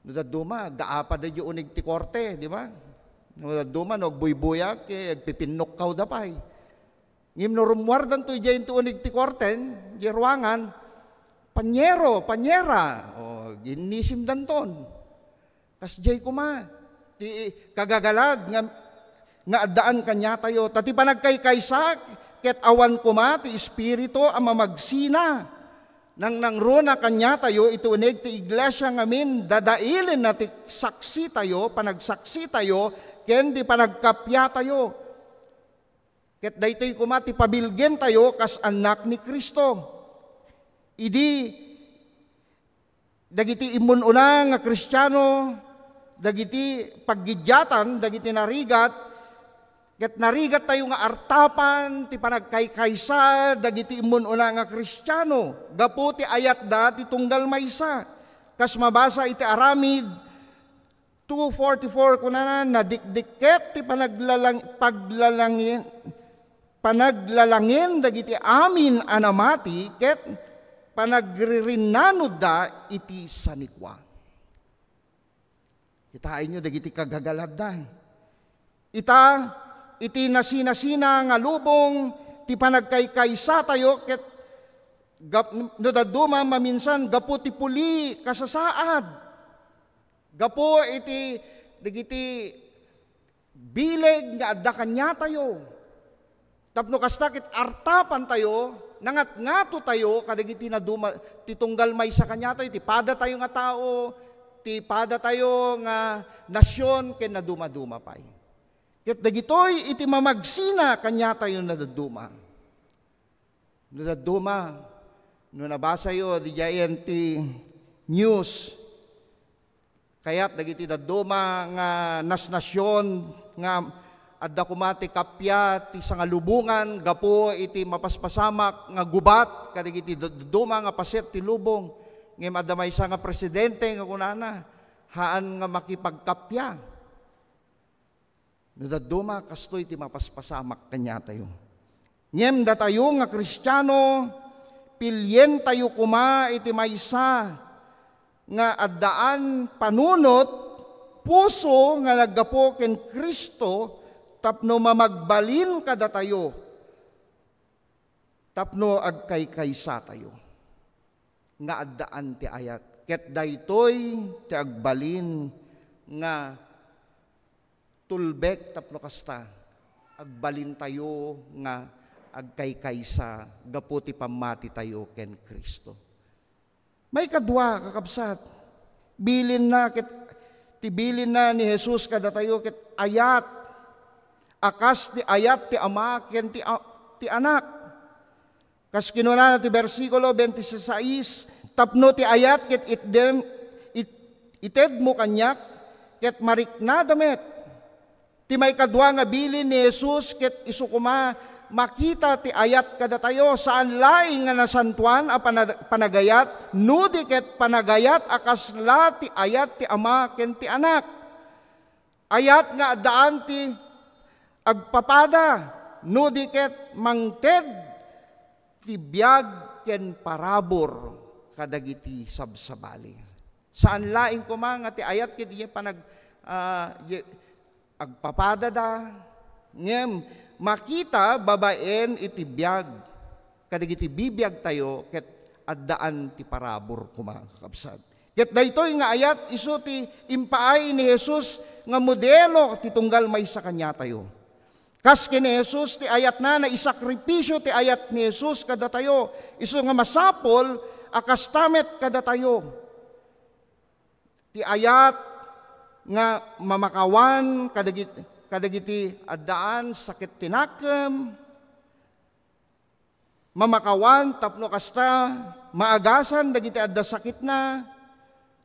no dadduma, aggaapa daydi uneg ti korte, di ba? No dadduma, no agbuybuyak, eh, agpipinnukkaw da pay. Ngem no rummuardanto idiay uneg ti korten, idiay ruangan, panyero, panyera, o, ginnisimdanton. Kasdiay koma ti kagagalad nga, nga addaan kaniatayo. Ta ti panagkaykaysa ket awan koma ti Espiritu a mamagsina. Nangnangruna kaniatayo iti uneg ti iglesia ngamin, dadailenna ti saksitayo, panagsaksitayo, ken ti panagkappiatayo. Ket daytoy koma ti pabilgentayo kas annak ni Cristo. Idi dagiti immun-una nga Kristiano, dagiti paggiddiatan, dagiti narigat, ket narigattayo nga artapan ti panagkaykaysa dagiti immun-una nga Kristiano gapu ti ayatda ti tunggal maysa. Kas mabasa iti Aramid, two forty-four, kunana, "Nadikdikket ti panaglalang-, paglalangin, panaglalangin dagiti amin a namati ket panagririnnanodda iti sanikua." Kitaenyo dagiti kagagaladda. Ita, iti nasinasina nga lubong ti panagkaykaysatayo ket gap-, no dadduma maminsan gapu ti puli, kasasaad. Gapu iti dagiti bileg nga adda kaniatayo. Tapno kasta ket artapantayo, nangatngatotayo kadagiti naduma-, ti tunggal maysa kaniatayo, ti padatayo nga tao, ti padatayo nga nasion, ken nadumaduma pay. Ket dagitoy iti mamagsina kaniatayo no dadduma. No dadduma, no nabasayo, didiayen ti news, kayat dagiti dadduma nga nasnasion nga adda koma ti kappia ti sangalubongan gapu iti mapaspasamak nga gubat kadagiti dad-, dadduma nga paset ti lubong. Ngem adda maysa nga presidente nga kunana, "Haan nga makipagkappia." No dadduma, kastoy ti mapaspasamak kaniatayo. Ngem datayo nga Kristiano, pilientayo koma iti maysa nga addaan panunot, puso nga naggapu ken Cristo tapno mamagbalin kadatayo, tapno agkaykaysatayo nga addaan ti ayat. Ket daytoy ti agbalin nga tulbek tapno kasta, agbalintayo nga agkaykaysa gapu ti pammatitayo ken Cristo. Maikadua, kakabsat, bilinna ket, ti bilinna ni Jesus kadatayo ket ayat, a kas ti ayat ti Ama ken ti a-, ti Anak. Kas kinunana ti bersikulo twenty-six, "Tapno ti ayat ket itdem-, it-, itedmo kaniak, ket mariknada met." Ti maikadua nga bilin ni Jesus ket isu koma makita ti ayat kadatayo, saan laeng nga nasantoan a pana-, panagayat, no di ket panagayat a kasla ti ayat ti Ama ken ti Anak. Ayat nga addaan ti agpapada, no di ket mangted ti biag ken parabur kadagiti sabsabali. Saan laeng koma nga ti ayat ket idiay panag-, ah, idiay agpapadada, ngem makita babaen iti biag kadagiti bibiagtayo ket addaan ti parabur koma, kakabsat. Ket daytoy nga ayat isu ti impaay ni Jesus nga modelo ti tunggal maysa kaniatayo. Kas ken ni Jesus ti ayatna, naisakripisio ti ayat ni Jesus kadatayo. Isu nga masapul a kasta met kadatayo. Ti ayat nga mamakawan kadagit-, kadagiti addaan sakit ti nakem, mamakawan tapno kasta maagasan dagiti adda sakitna,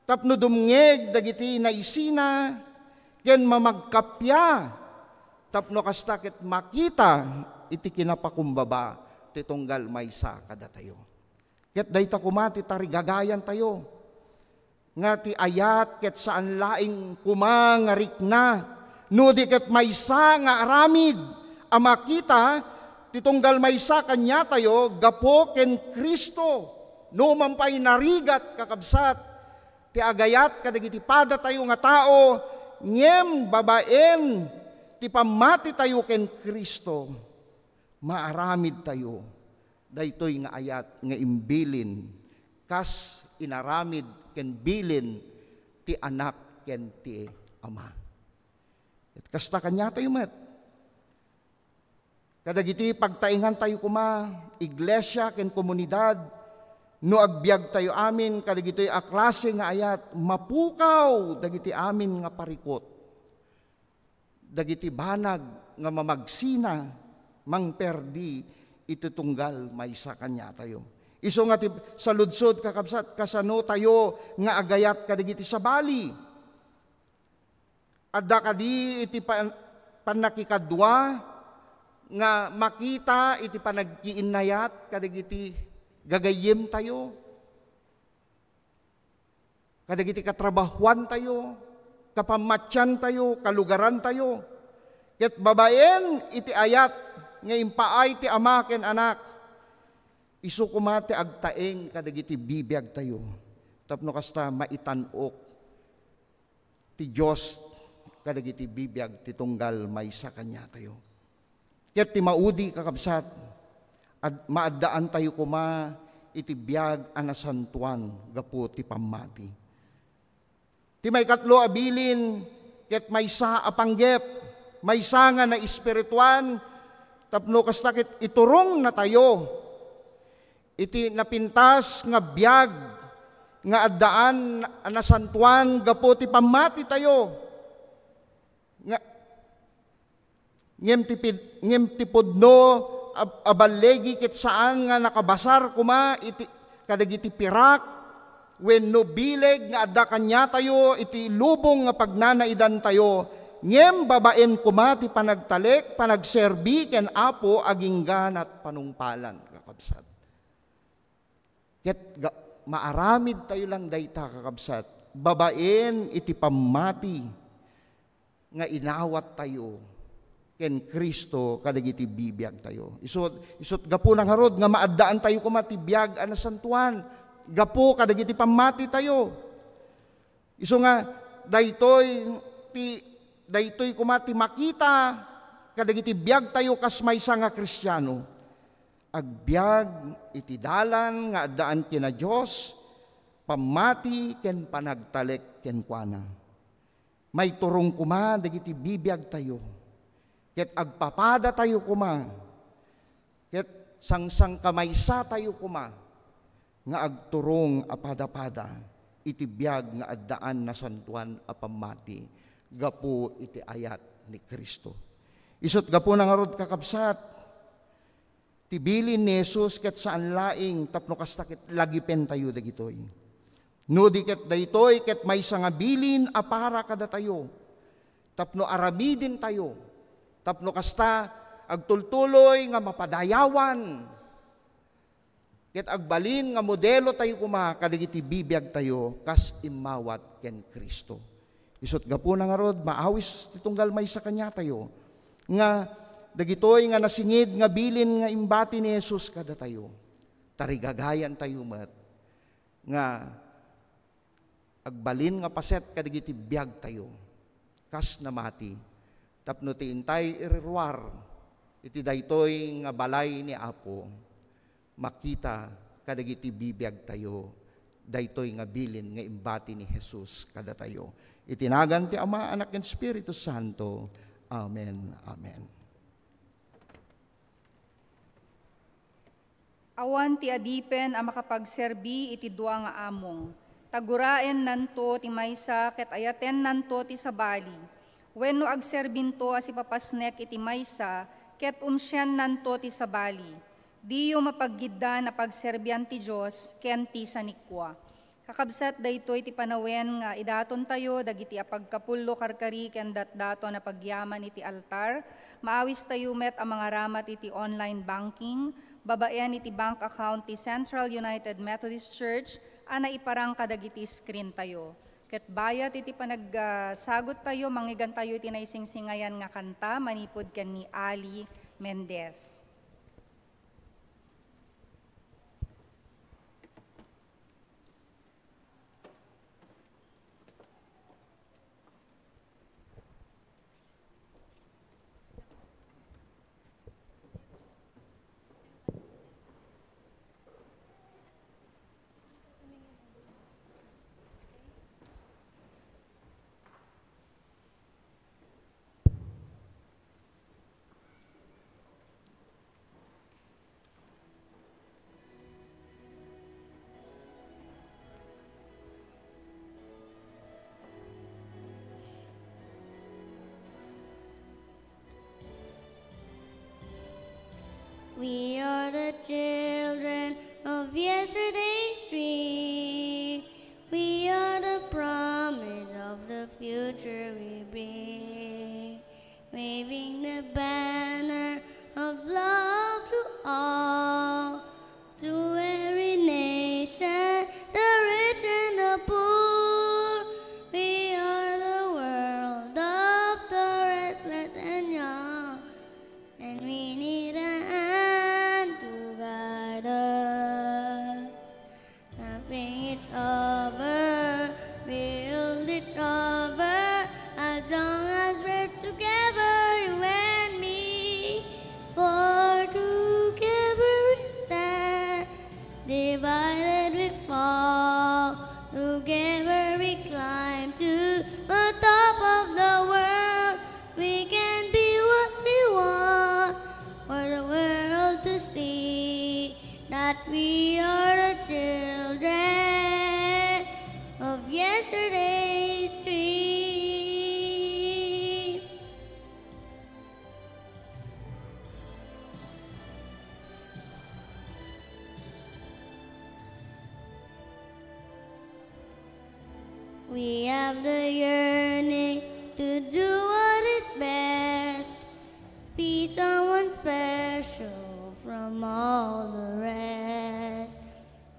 tapno dumngeg dagiti naisina, ken mamagkappia tapno kasta ket makita iti kinapakumbaba ti tunggal maysa kadatayo. Ket dayta koma ti tarigagayantayo. Nga ti ayat ket saan laeng koma nga rikna, no di ket maysa nga aramid a makita ti tunggal maysa kaniatayo gapu ken Cristo. No man pay narigat, kakabsat, ti agayat kadagiti padatayo nga tao, ngem babaen ti pammatitayo ken Cristo, maaramidtayo daytoy nga ayat nga imbilin, kas inaramid ken bilin ti Anak ken ti Ama. Ket kasta kaniatayo met. Kadagiti pagtaengantayo koma, iglesia ken komunidad, no agbiagtayo amin kadagitoy a klase nga ayat, mapukaw dagiti amin nga parikut. Dagiti banag nga mamagsina, mangperdi iti tunggal maysa kaniatayo. Isu nga ti saludsod, kakabsat, kasano tayo nga agayat kadagiti sabali? Adda kadi iti pan-, pannakikadua nga makita iti panagkiinnayat kadagiti gagayyemtayo? Kadagiti katrabahuantayo, kapammatiantayo, kalugarantayo, ket babaen iti ayat nga impaay ti Ama ken Anak, isu koma ti agtaeng kadagiti bibiagtayo, tapno kasta maitan-ok ti Dios kadagiti bibiag ti tunggal maysa kaniatayo. Ket ti maudi, kakabsat, ad-, maaddaantayo koma iti biag a nasantoan gapu ti pammati. Ti maikatlo a bilin, ket maysa a panggep, maysa nga naespirituan, tapno kasta ket iturongnatayo iti napintas nga biag nga addaan a nasantoan gapu ti pammatitayo. Nga, ngem ti pid-, ngem ti pudno a, a balligi ket saan nga nakabasar koma iti, kadagiti pirak wenno bileg nga adda kaniatayo iti lubong nga pagnanaidantayo, ngem babaen koma ti panagtalek, panagserbi ken Apo agingga nat panungpalan, kakabsat. Ket ga-, maaramidtayo lang dayta, kakabsat, babaen iti pammati nga inawattayo ken Cristo kadagiti bibiagtayo. Isut-, isut' gapuna ngarud nga maaddaantayo koma ti biag a nasantoan gapu kadagiti pammatitayo. Isu nga, daytoy ti, daytoy koma ti makita kadagiti biagtayo kas maysa nga Kristiano. Agbiag iti dalan nga addaan ken a Dios, pammati ken panagtalek kenkuana. Maiturong koma dagiti bibiagtayo, ket agpapadatayo koma, ket sangsangkamaysatayo koma nga agturong a padapada iti biag nga addaan nasantoan a pammati gapu iti ayat ni Cristo. Isut' gapuna ngarud, kakabsat, ti bilin ni Jesus ket saan laeng tapno kasta ket lagipentayo dagitoy. No di ket daytoy ket maysa nga bilin a para kadatayo, tapno aramidentayo, tapno kasta agtultuloy nga mapadayawan ket agbalin nga modelo tayo koma kadagiti bibiagtayo kas immawat ken Cristo. Isut' gapuna ngarud, maawis ti tunggal maysa kaniatayo nga dagitoy nga nasingid nga bilin nga imbati ni Jesus kadatayo, tarigagayantayo met nga agbalin nga paset kadagiti biagtayo kas namati, tapno ti intay iriruar iti daytoy nga balay ni Apo, makita kadagiti bibiagtayo daytoy nga bilin nga imbati ni Jesus kadatayo. Iti nagan ti Ama, Anak, ken Espiritu Santo. Amen. Amen. Awan ti adipen a makapagserbi iti dua nga among. Ta guraennanto ti maysa ket ayatennanto ti sabali, wenno agserbinto a sipapasnek iti maysa ket umsiennanto ti sabali. Diyo mapaggiddan a pagserbian ti Dios ken ti sanikua. Kakabsat, daytoy ti panawen nga idatontayo dagiti apagkapullo, karkari, ken datdaton a pagyaman iti altar. Maawistayo met a mangaramat iti online banking babaen iti bank account ti Central United Methodist Church a naiparang kadagiti screen tayo. Ket bayat iti panagsaguttayo, mangngeggantayo iti naisingsingayan nga kanta manipud ken ni Ali Mendez. We are the children of yesterday's dream. We are the promise of the future we bring. Waving the banner of love to all, to every nation, the rich and the poor. We are the world of the restless and young, and we need a hand to guide us. Helping each other, build each other, as long as we're together, you and me. For together we stand, divided we fall. Together we climb to the top of the world. We can be what we want for the world to see, that we are the children of yesterday's dream. We have the yearning to do what is best, be someone special from all the rest.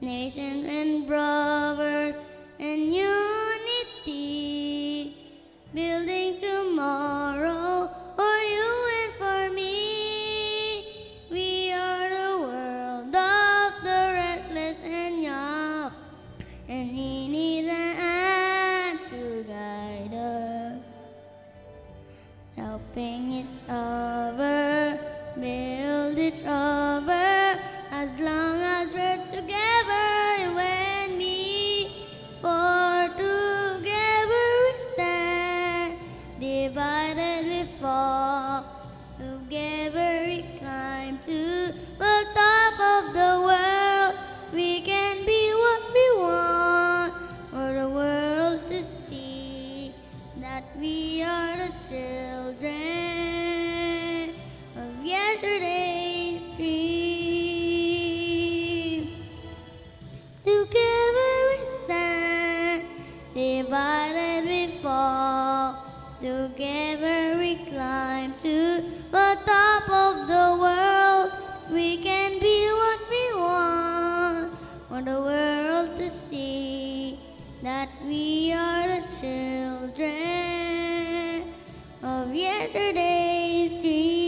Nation and brothers in unity, building tomorrow for you and for me. We are the world of the restless and young, and we need a hand to guide us. Helping each other, build each other, as long as we're together, you and me. For together we stand, divided we fall. Together we climb to the top of the world. We can be Ever we climb to the top of the world, we can be what we want for the world to see that we are the children of yesterday's dream.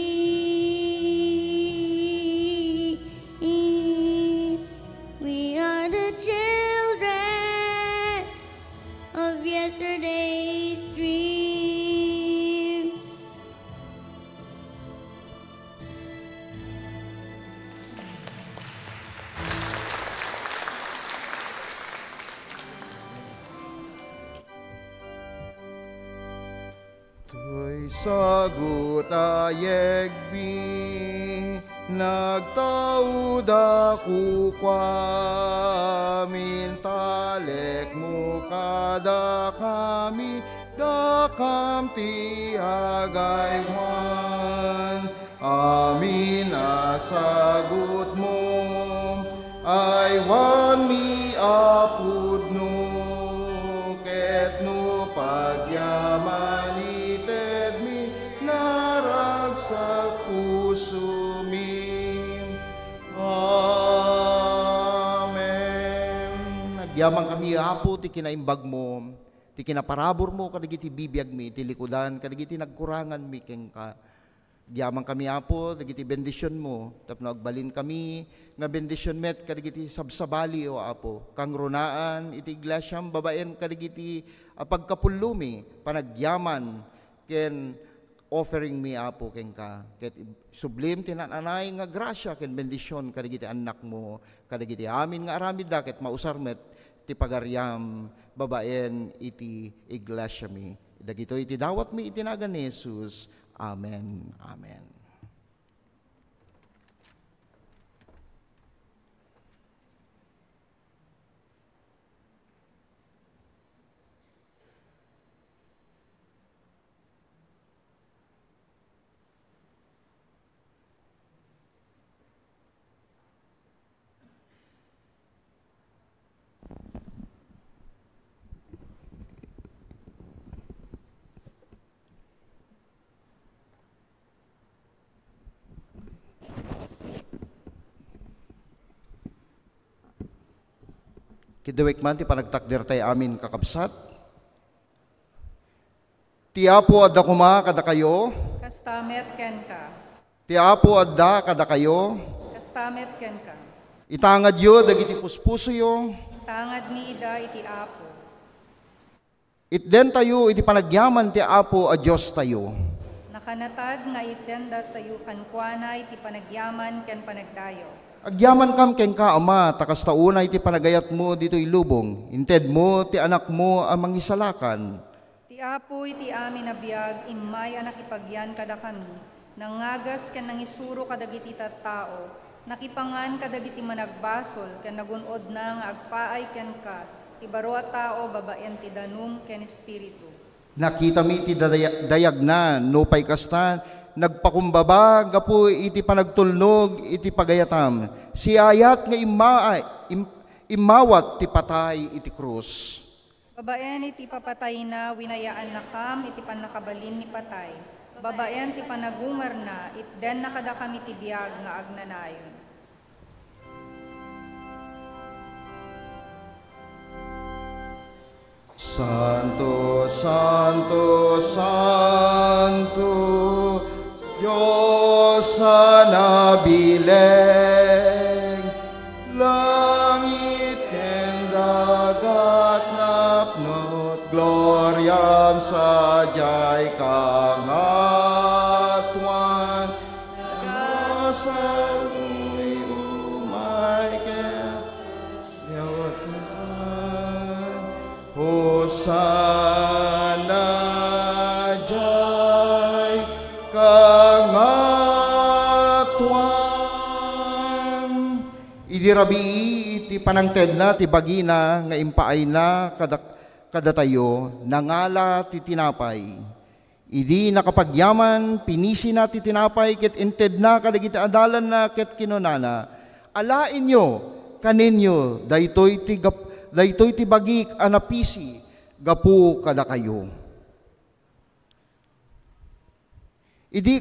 We are the children of yesterday's dream. Toy sagut a yegmi, nagtaud a kukuam, intalekmo kadakami, dakam ti agaywan. Amin a sagutmo, aywanmi a pudno, ket no pagyaman itedmi, naragsak pusomi. Amen. Agyamankami, Apo, ti kinaimbagmo, ti kinaparaburmo kadagiti bibiagmi, ti likudan kadagiti nagkuranganmi kenka. Agyamankami, Apo, dagiti bendisionmo, tapno agbalinkami nga bendision met kadagiti sabsabali, O Apo. Kangrunaan iti iglesiam babaen kadagiti, a, pagkapullomi, panagyaman, ken offeringmi, Apo, kenka. Ket sublim ti naan-anay nga grasia ken bendision kadagiti annakmo, kadagiti amin nga aramidda, ket mausar met ti pagariam babaen iti iglesiami. Dagitoy ti dawatmi iti nagan ni Jesus. Amen. Amen. Kidawikman ti panagtakdertay amin, kakabsat. Ti Apo adda koma kadakayo. Kasta met kenka. Ti Apo adda kadakayo. Kasta met kenka. Itangadyo dagiti puspusoyo. Itangadmi ida iti Apo. Itdentayo iti panagyaman ti Apo a Diostayo. Nakanatag nga itdendatayo kenkuana iti panagyaman ken panagdayaw. Agyamankam kenka, Ama, ta kasta unay ti panagayatmo ditoy lubong, intedmo ti Anakmo a Mangisalakan. Ti Apo iti amin a biag, immay a nakipagyan kadakami, nangagas ken nangisuro kadagiti tattao, nakipangan kadagiti managbasol, ken nagun-odna nga agpaay kenka ti baro a tao babaen ti danum ken espiritu. Nakitami ti daya-, dayagna, nupay kasta, nagpakumbaba gapu iti panagtulnog iti pagayatam. Siayat nga imma-, im-, immawat ti patay iti krus. Babaen iti ipapatayna, winayaannakam iti pannakabalin ni patay. Babaen ti panagungarna, itdenna kadakami ti biag nga agnanayon. Santo, santo, santo, Dios a nabileng, langit ken dagat napno't gloriam, sadiay kangatoan. Nagasal mo'y umay ken Hosanna, diay kangatoan. Idi rabii ti panangtedna ti bagina nga impaayna kada-, kadatayo, nangala ti tinapay. Idi nakapagyaman, pinisina ti tinapay ket intedna kadagiti adalanna ket kinunana, "Alaenyo, kanenyo, daytoy ti gap-, daytoy ti bagik a napisi gapu kadakayo." Idi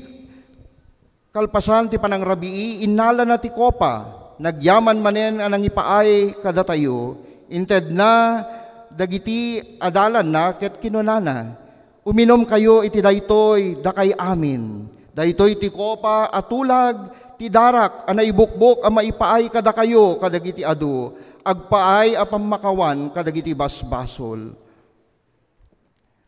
kalpasan ti panangrabii, innalana ti kopa. Nagyaman manen a nangipaay kadatayo, intedna dagiti adalanna ket kinunana, "Uminumkayo iti daytoy, dakay amin. Daytoy ti kopa a tulag ti darak a naibukbok a maipaay kadakayo kadagiti adu, agpaay a pammakawan kadagiti basbasol."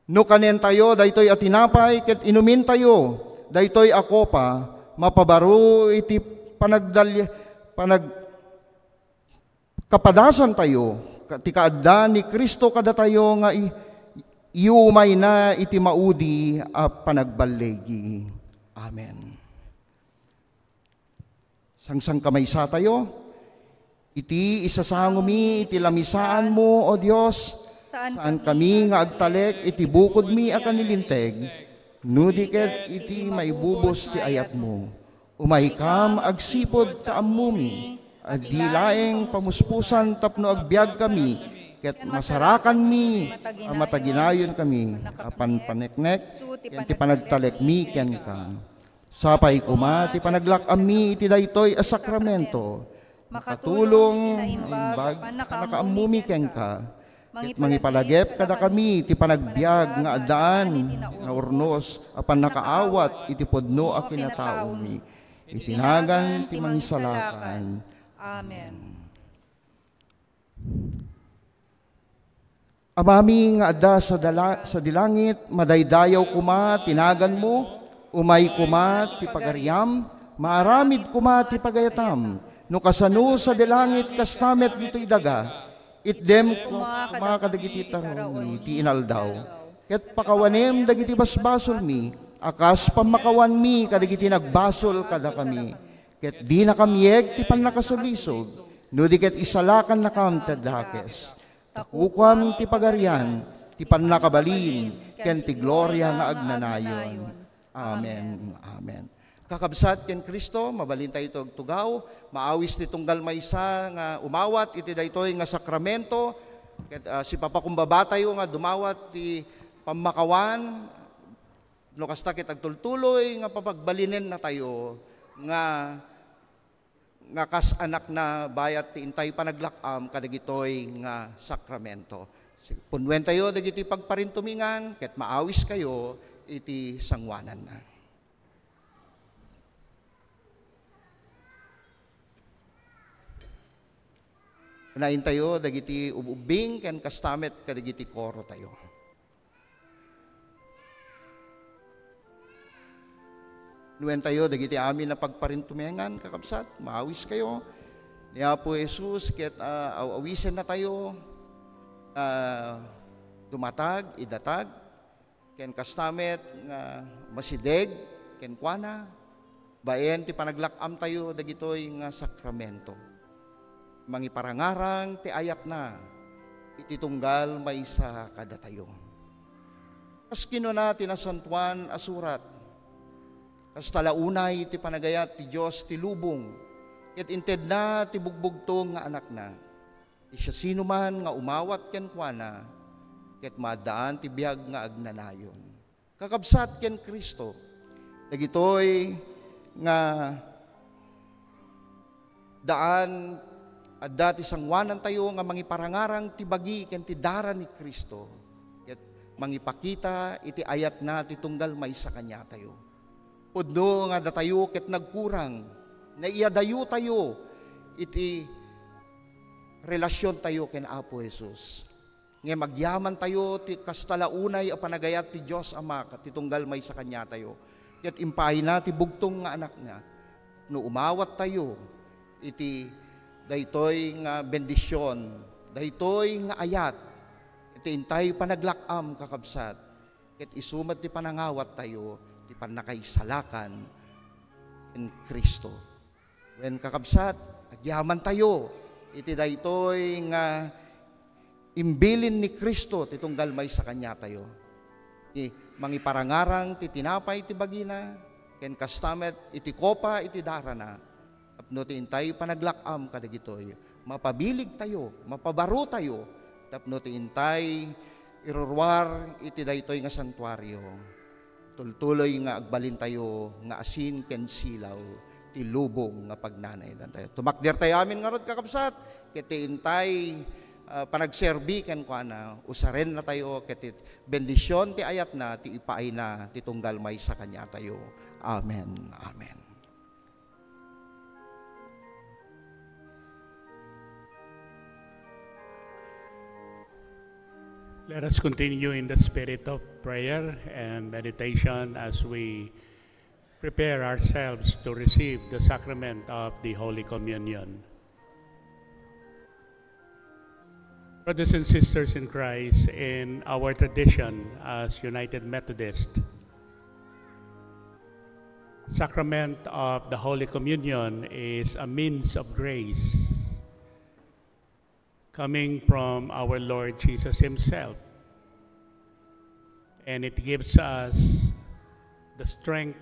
No kanentayo daytoy a tinapay ket inumintayo daytoy a kopa, mapabaro iti panagdal-, panag-, kapadasantayo ka-, ti kaadda ni Cristo kadatayo nga i-, iumayna iti maudi a panagballigi. Amen. Sangsankamaysaatayo. Iti isasangomi iti lamisaanmo, O Dios, saan kami nga agtalek iti bukodmi a kanilinteg, no di ket iti maibubos ti ayatmo. Umaykam agsipud ta ammomi a di laeng pamuspusan tapno agbiagkami ket masarakanmi a mataginayonkami a panpaneknek ken ti panagtalekmi kenka. Sapay koma ti panaglak-ammi iti daytoy a sakramento. Makatulong ti naimbag a pannakaammomi kenka, ket mangipalagip kadakami ti panagbiag nga addaan nga urnos a pannakaawat iti pudno a kinataomi. Iti nagan ti Mangisalakan. Amen. Amami nga adda sa dala-, sa dilangit, madaydayaw koma ti naganmo, umay koma ti pagariam, maaramid koma ti pagayatam. No kasano sa dilangit, kasta met ditoy daga. Itdem koma kadagiti tarongmi ti inaldaw, ket pakawanem dagiti basbasolmi a kas pammakawanmi kadagiti nagbasol kadakami. Ket dina kamieg ti pannakasulisog, no di ket isalakannakam ti dakes. Ta kukuam ti pagarian, ti pannakabalin, ken ti gloria nga agnanayon. Amen. Amen. Kakabsat ken Cristo, mabalintayo ti agtugaw, maawis ti tunggal maysa nga umawat iti daytoy nga sakramento, ket, ah, sipapakumbabatayo nga dumawat ti pammakawan, no kasta ket agtultuloy nga papagbalinennatayo nga, nga kas anakna bayat ti intay panaglak-am kadagitoy nga sakramento. Si-, punnuentayo dagiti pagparintumingan ket maawiskayo iti sangoananna. Unaentayo dagiti ub-ubbing ken kasta met kadagiti korotayo. Nuentayo dagiti amin a pagparintumengan, kakabsat, maawiskayo. Ni Apo Jesus ket, ah, aw-awisennatayo, ah, dumatag, idatag, ken kasta met nga masideg kenkuana, baen ti panaglak-amtayo dagitoy nga sakramento. Mangiparangarang ti ayatna iti tunggal maysa kadatayo. Kas kinuna ti Nasantoan a Surat, kasta la unay ti panagayat ti Dios ti lubong, ket intedna ti bugbugtong nga Anakna. Ti siasinoman nga umawat kenkuana, ket maaddaan ti biag nga agnanayon. Kakabsat ken Cristo, dagitoy nga daan, adda ti sangoanantayo nga mangiparangarang ti bagi ken ti dara ni Cristo, ket mangipakita iti ayatna ti tunggal maysa kaniatayo. Pudno nga datayo ket nagkurang, naiyadayotayo iti relasiontayo ken Apo Jesus. Ngem agyamantayo ti kasta la unay a panagayat ti Dios Ama ket ti tunggal maysa kaniatayo, ket impaayna ti bugtong nga Anakna. No umawattayo iti daytoy nga bendision, daytoy nga ayat, iti intay panaglak-am, kakabsat, ket isu met ti panangawattayo ti pannakaisalakan ken Cristo. Wen, kakabsat, agyamantayo iti daytoy nga imbilin ni Cristo ti tunggal maysa kaniatayo. Ti mangiparangarang ti tinapay ti bagina, ken kasta met iti kopa iti darana, tapno ti intay panaglak-am kadagitoy, mapabiligtayo, mapabarotayo, tapno ti intay iruruar iti daytoy nga santuario. Tultuloy nga agbalintayo nga asin ken silaw ti lubong nga pagnanayon tayo. Tumakder tayo amin ngarud, kakabsat, ket ti intay, ah, panagserbi kenkuana, usaren na tayo ket ti bendision ti ayatna, ti ipaayna, ti tunggal maysa kaniatayo. Amen. Amen. Let us continue in the spirit of prayer and meditation as we prepare ourselves to receive the sacrament of the Holy Communion. Brothers and sisters in Christ, in our tradition as United Methodist, sacrament of the Holy Communion is a means of grace coming from our Lord Jesus Himself. And it gives us the strength,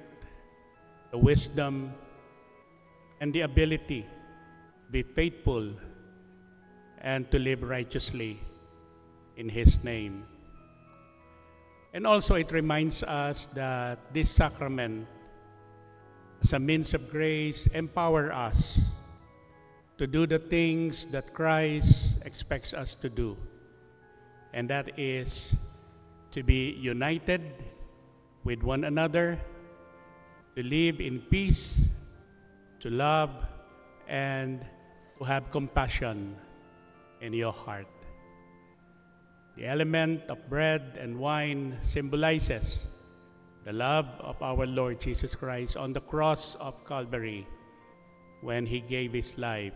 the wisdom, and the ability to be faithful and to live righteously in His name. And also, it reminds us that this sacrament, as a means of grace, empower us to do the things that Christ expects us to do, and that is to be united with one another, to live in peace, to love, and to have compassion in your heart. The element of bread and wine symbolizes the love of our Lord Jesus Christ on the cross of Calvary when He gave His life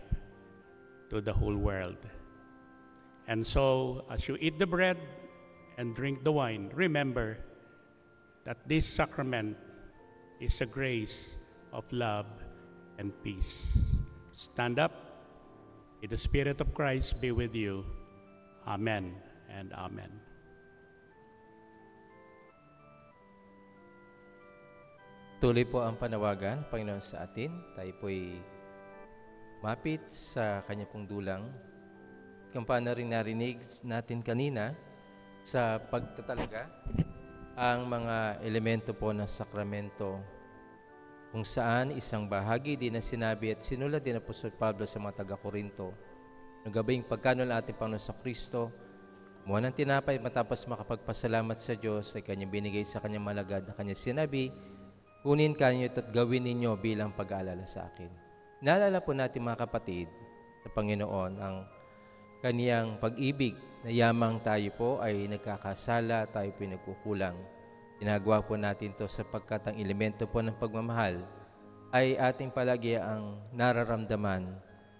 to the whole world. And so, as you eat the bread and drink the wine, remember that this sacrament is a grace of love and peace. Stand up. May the Spirit of Christ be with you. Amen and amen. Tuloy po ang panawagan, Panginoon, sa atin. Tayo po'y mapit sa kanya pong dulang. Kung paano rin narinig natin kanina sa pagtatalaga, ang mga elemento po ng sakramento, kung saan isang bahagi din na sinabi at sinulat din ni Apostol Pablo sa mga taga-Corinto, no gabing pagkanul ating Panginoon sa Kristo, kumuha ng tinapay matapos makapagpasalamat sa Diyos ay kanyang binigay sa kanyang malagad na kanya sinabi, "Kunin kanyo ito at gawin ninyo bilang pag-aalala sa akin." Naalala po natin, mga kapatid, sa Panginoon ang kaniyang pag-ibig na yamang tayo po ay nagkakasala, tayo po ay nagkukulang. Ginagawa po natin to sapagkat ang elemento po ng pagmamahal ay ating palagi ang nararamdaman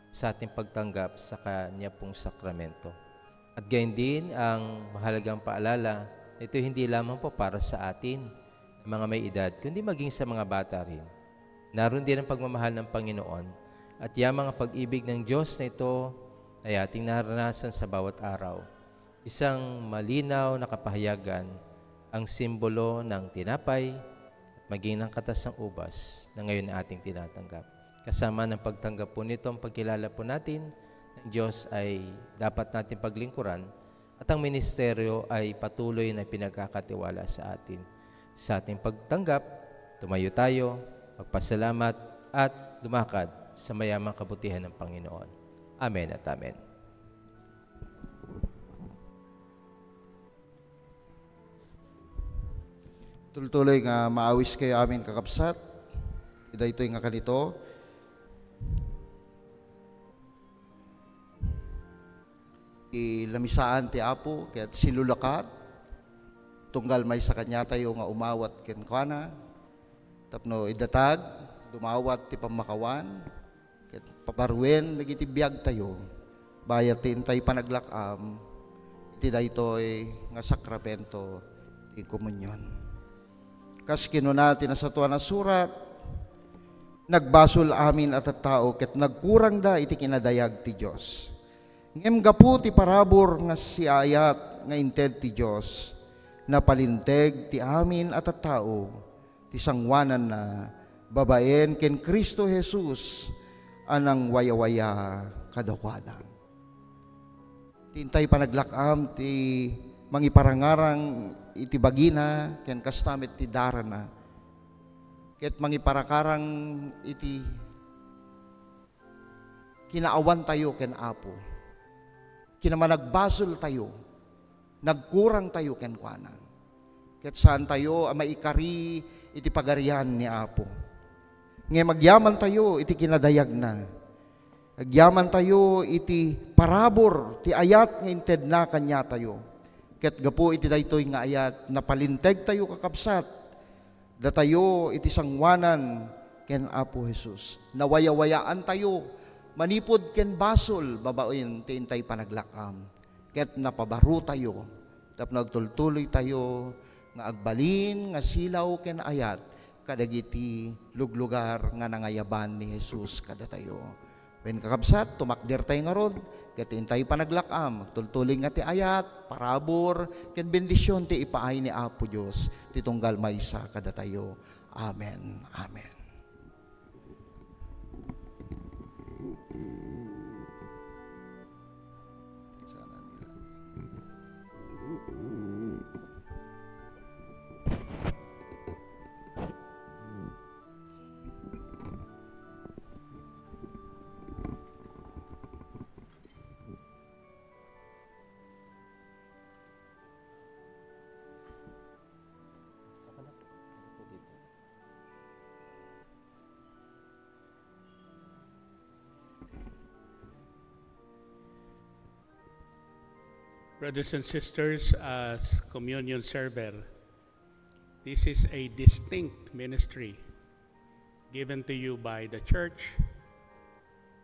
sa ating pagtanggap sa kanya pong sakramento. At gayon din ang mahalagang paalala na ito hindi lamang po para sa atin, mga may edad, kundi maging sa mga bata rin. Naroon din ang pagmamahal ng Panginoon at yamang ang pag-ibig ng Diyos na ito ay ating naranasan sa bawat araw. Isang malinaw na kapahayagan ang simbolo ng tinapay at maging ng katas ng ubas na ngayon ating tinatanggap. Kasama ng pagtanggap po nito ang pagkilala po natin ng Diyos ay dapat natin paglingkuran at ang ministeryo ay patuloy na pinagkakatiwala sa atin. Sa ating pagtanggap, tumayo tayo, magpasalamat, at lumakad sa mayamang kabutihan ng Panginoon. Amen at amen. Tultuloy nga maawis kayo amin, kakabsat. Ida ito'y nga kanito. Ti lamisaan ti Apo ket silulakat, tunggal maysa kaniatayo nga umawat kenkuana, tapno idatag, dumawat ti pammakawan, ket pabaruen dagiti biagtayo, bayat ti intay panaglak-am iti daytoy nga sakramento ti komunion. Kas kinuna ti Nasatuan a Surat, nagbasol amin a tattao ket nagkurangda iti kinadayag ti Dios. Ngem gapu ti parabur nga siaayat nga inted ti Dios, napalinteg ti amin a tattao ti sanguananna babaen ken Cristo Jesus a nangwayawaya kadakuada. Ti intay panaglak-am ti mangiparangarang iti bagina ken kasta met ti darana. Ket mangiparakarang iti kinaawantayo ken Apo. Kinamanagbasoltayo, nagkurangtayo kenkuana. Ket saantayo a maikari iti pagarian ni Apo. Ngem agyamantayo iti kinadayagna. Agyamantayo iti parabur ti ayat nga intedna kaniatayo. Ket gapu iti daytoy nga ayat, napalintegtayo, kakabsat, datayo iti sangoanan ken Apo Jesus. Nawayawayaantayo manipud ken basol babaen ti intay panaglak-am. Ket napabarotayo tapno agtultuloytayo nga agbalin nga silaw ken ayat kadagiti luglugar nga nangayaban ni Jesus kadatayo. Wen, kakabsat, tumakdertay ngarud, ket intay panaglak-am, tultuloy nga ti ayat, parabur, ken bendision ti ipaay ni Apo Dios ti tunggal maysa kadatayo. Amen. Amen. Brothers and sisters, as communion server, this is a distinct ministry given to you by the church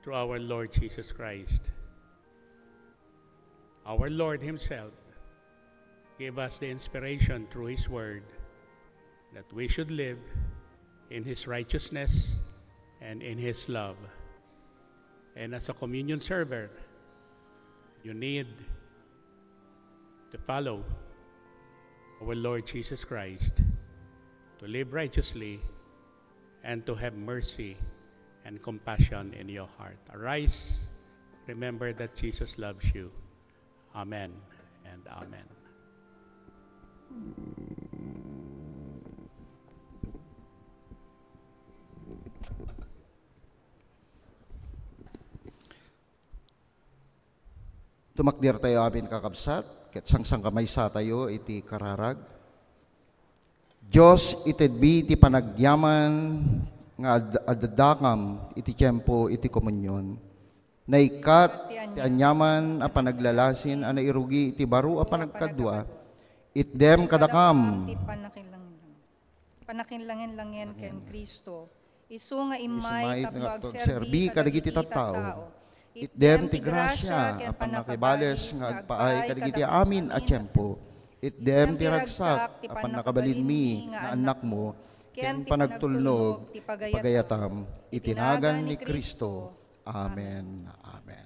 through our Lord Jesus Christ. Our Lord Himself gave us the inspiration through His Word that we should live in His righteousness and in His love. And as a communion server, you need to follow our Lord Jesus Christ, to live righteously, and to have mercy and compassion in your heart. Arise, remember that Jesus loves you. Amen and amen. Tumakdertayo amin, kakabsat, ket sangsangkamaysatayo iti kararag. Dios, itedmi ti panagyaman nga ad-, addakam iti tiempo iti komunion. Naikkat ti aniaman a panaglalasin a nairugi iti baro a panagkadua. Itdem kadakam ti panakinlangen-, panakinlangen-langen ken Cristo. Isu nga immay tapno agserbi kadagiti tattao. Itdem ti grasia a pannakibales nga agpaay kadagiti amin a tiempo. Itdem ti ragsak a pannakabalinmi nga annakmo, ken ti panagtulnog ti pagayatam. Iti nagan ni Cristo. Amen. Amen.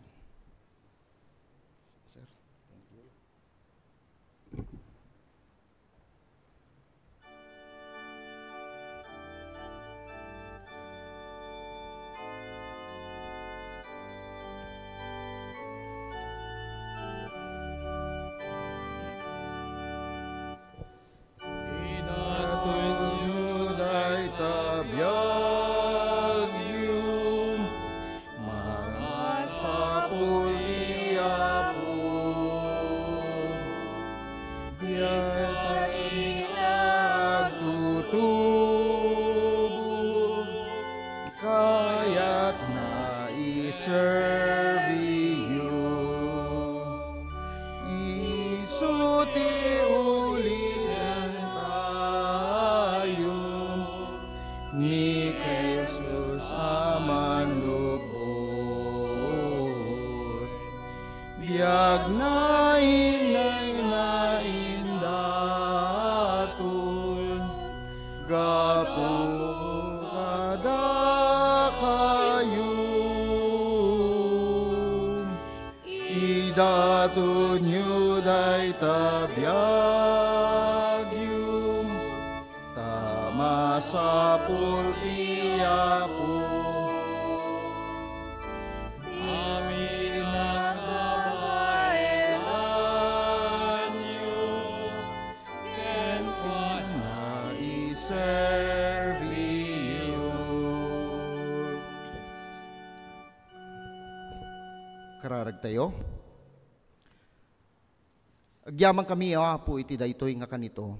Idatonyo dayta biagyo, masapul ti Apo. Biag agtutubo, kayatna iserbiyo. Isu ti ulidan tayo ni Jesus a manlupot. Biagna inayna indaton gapu kadakayo. Idatonyo dayta biagyo, ta masapul ti Apo. Amin a kabaelanyo, Kararagtayo. Agyamankami, O Apo, iti daytoy nga kanito.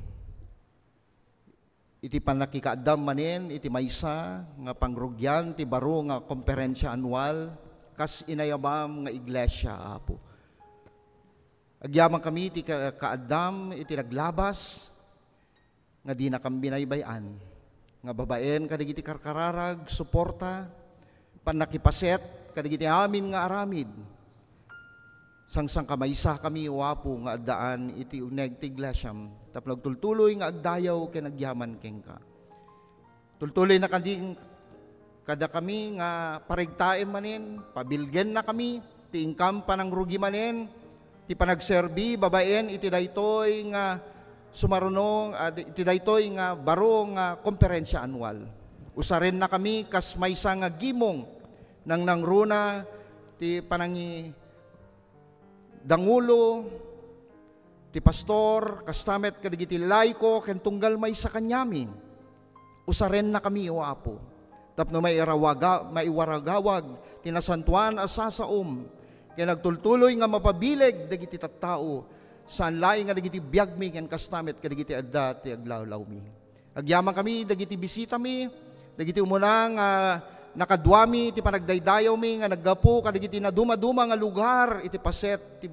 Iti pannakikaaddam manen iti maysa nga pangrugian ti baro nga komperensia anual kas inayabam nga iglesia, Apo. Agyamankami iti ka-, kaaddam iti naglabas nga dinakam binaybay-an, nga babaen kadagiti karkararag, suporta, pannakipaset kadagiti amin nga aramid. Sangsangkamaysakami, O Apo, nga addaan iti uneg ti iglesiam tapno agtultuloy nga agdayaw ken agyaman kenka. Tultuloy na kadi kadakami nga paregtaem manen, pabilgennakami ti inkam panangrugi manen, ti panagserbi babaen iti daytoy nga sumaruno, ah, iti daytoy nga baro nga komperensia anual. Usarennakami kas maysa nga gimong nangnangruna ti panangi-, dangulo, ti pastor, kasta met kadagiti laiko ken tunggal maysa kaniami. Usarennakami, O Apo, tapno mairawaga-, maiwaragawag ti nasantoan a sasaom ken agtultuloy nga mapabileg dagiti tattao, saan laeng nga dagiti biagmi ken kasta met kadagiti adda ti aglawlawmi. Agyamankami dagiti bisitami, dagiti umuna nga nakaduami iti panagdaydayawmi nga naggapu kadagiti nadumaduma nga lugar iti paset ti,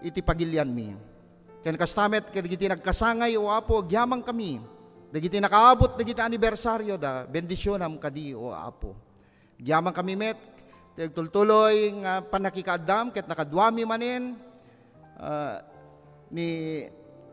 iti pagilianmi. Ken kasta met kadagiti nagkasangay, O Apo, agyamankami. Dagiti nakaabot dagiti anibersarioda, bendisionam kadi, O Apo. Agyamankami met ti agtultuloy nga pannakikaaddam ket nakaduami manen, ah, ni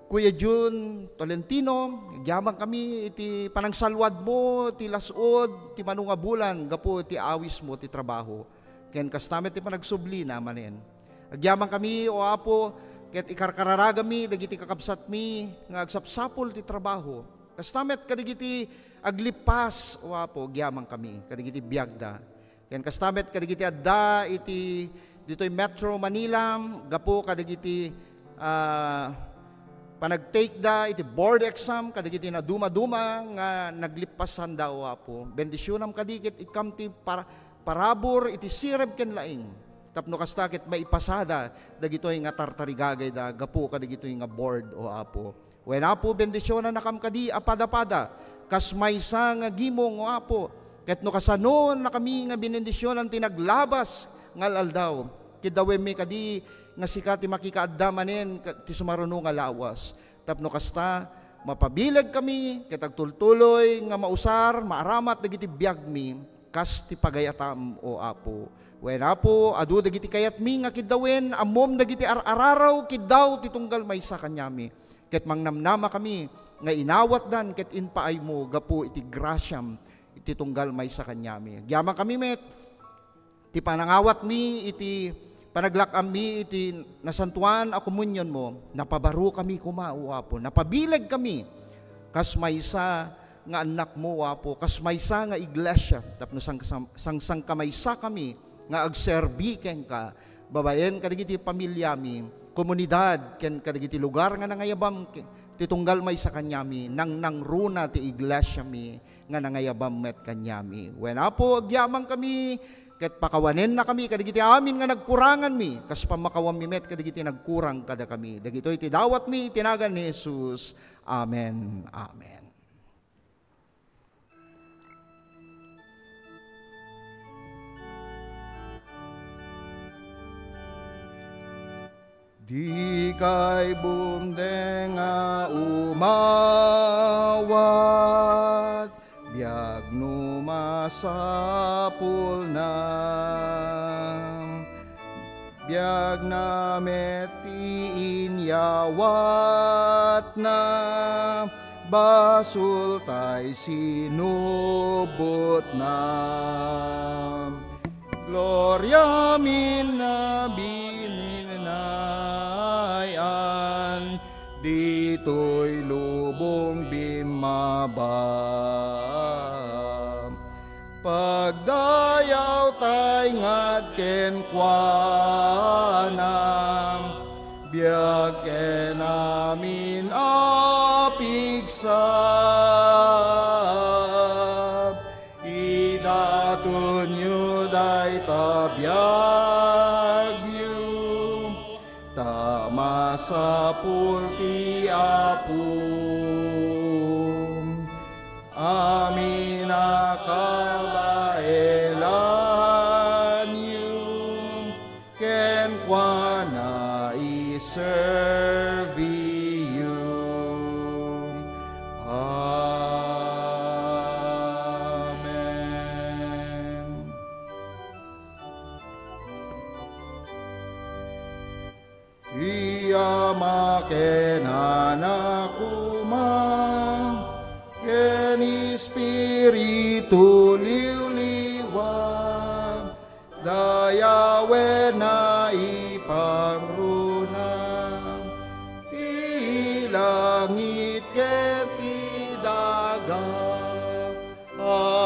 Kuya Jun Tolentino. Agyamankami iti panangsalwadmo ti las-ud ti mano nga bulan gapu iti awismo ti trabaho. Ken kasta met ti panagsublina manen. Agyamankami, O Apo, ket ikarkararagami dagiti kakabsatmi nga agsapsapul ti trabaho. Kasta met kadagiti aglippas, O Apo, agyamankami kadagiti biagda. Ken kasta met kadagiti adda iti ditoy Metro Manila, gapu kadagiti, ah, panagtake da iti board exam, kadagiti nadumaduma nga naglippasanda, O Apo. Bendisionam kadi ket ikkam ti para-, parabur iti sirib ken laing. Tapno kasta ket maipasada dagitoy nga tartarigagayda gapu kadagitoy nga board, O Apo. Wen, Apo, bendisionannakam kadi a padapada, kas maysa nga gimong, O Apo. Ket no kasanonakami nga binendisionan ti naglabas nga al-aldaw, kiddawemmi kadi nga sika ti makikaadda manen ka-, ti sumaruno nga lawas. Tapno kasta, mapabilegkami ket agtultuloy nga mausar, maaramat dagiti biagmi, kas ti pagayatam, O Apo. Wen, Apo, adu dagiti kayatmi nga kiddawen, ammom dagiti ar-araraw, kiddaw ti tunggal maysa kaniami. Ket mangnamnamakami nga inawatdan ket impaaymo gapu iti grasiam iti tunggal maysa kaniami. Agyamankami met ti panangawatmi iti panaglak-ammi iti nasantoan a komunionmo. Napabarokami koma, O Apo. Napabilegkami kas maysa nga annakmo, O Apo, kas maysa nga iglesia, tapno sang-, sang-, sangsangkamaysakami nga agserbi kenka, babaen kadagiti pamiliami, komunidad, ken kadagiti lugar nga nangayabam ke-, ti tunggal maysa kaniami, nangnangruna ti iglesiami nga nangayabam met kaniami. Wen, Apo, agyamankami, ket pakawanennakami kadagiti amin nga nagkuranganmi, kas pammakawanmi met kadagiti nagkurang kadakami. Dagitoy ti dawatmi iti nagan ni Jesus. Amen. Amen. Dikay bumdeng a umawat, biag no masapulna. Biagna met ti inyawatna, basol tay sinubotna. Gloria minna bininay-an, ditoy lubong bimmaba. Pagdayaw tay ngad kenkuana, biag ken amin a pigsa. Idatonyo dayta biag Masapul ti Apo, amin a kabaelanyo, kenkuana iserbiyo. Amen. Ti Ama ken Anak Ama ken Espiritu Liwliwa, dayawen a ipangruna ti langit ken ti daga. Amen.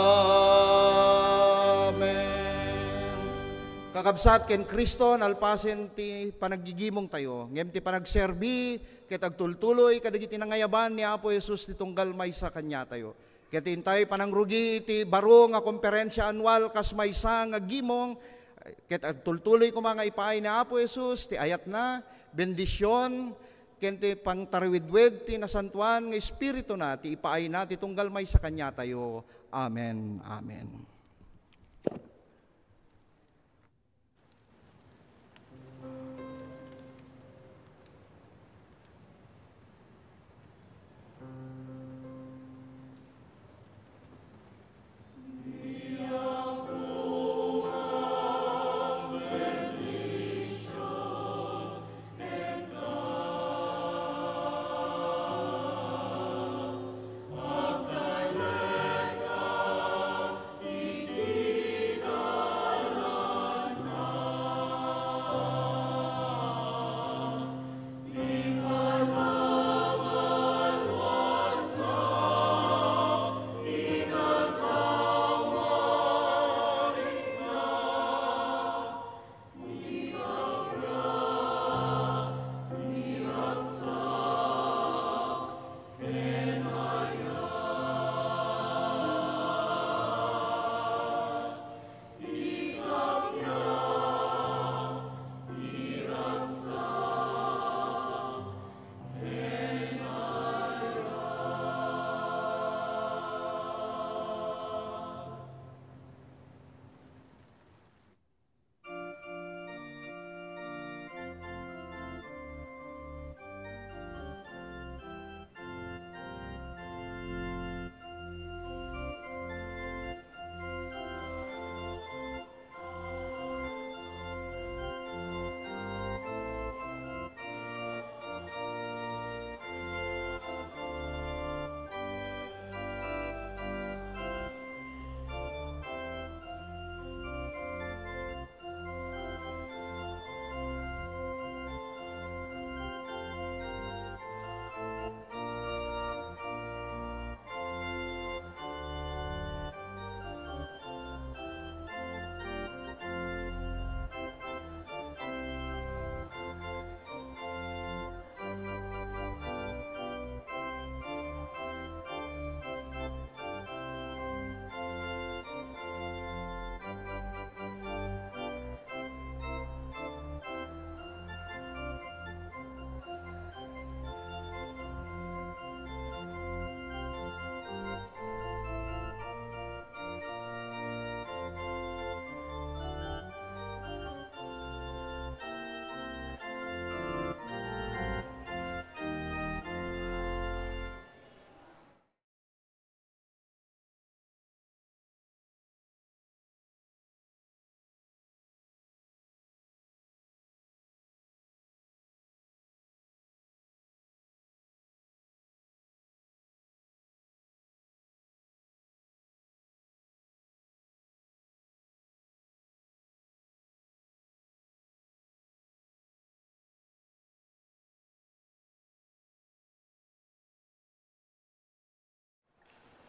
Kakabsat, ken Cristo nalpasen ti panaggigimongtayo, ngem ti panagserbi ket agtultuloy kadagiti nangayaban ni Apo Jesus ti tunggal maysa kaniatayo. Ket intay panangrugi iti baro nga komperensia anual kas maysa nga gimong, ket agtultuloy koma nga ipaay ni Apo Jesus ti ayatna, bendision, ken ti pangtariwidwid ti nasantoan nga Espirituna ti ipaayna ti tunggal maysa kaniatayo. Amen. Amen.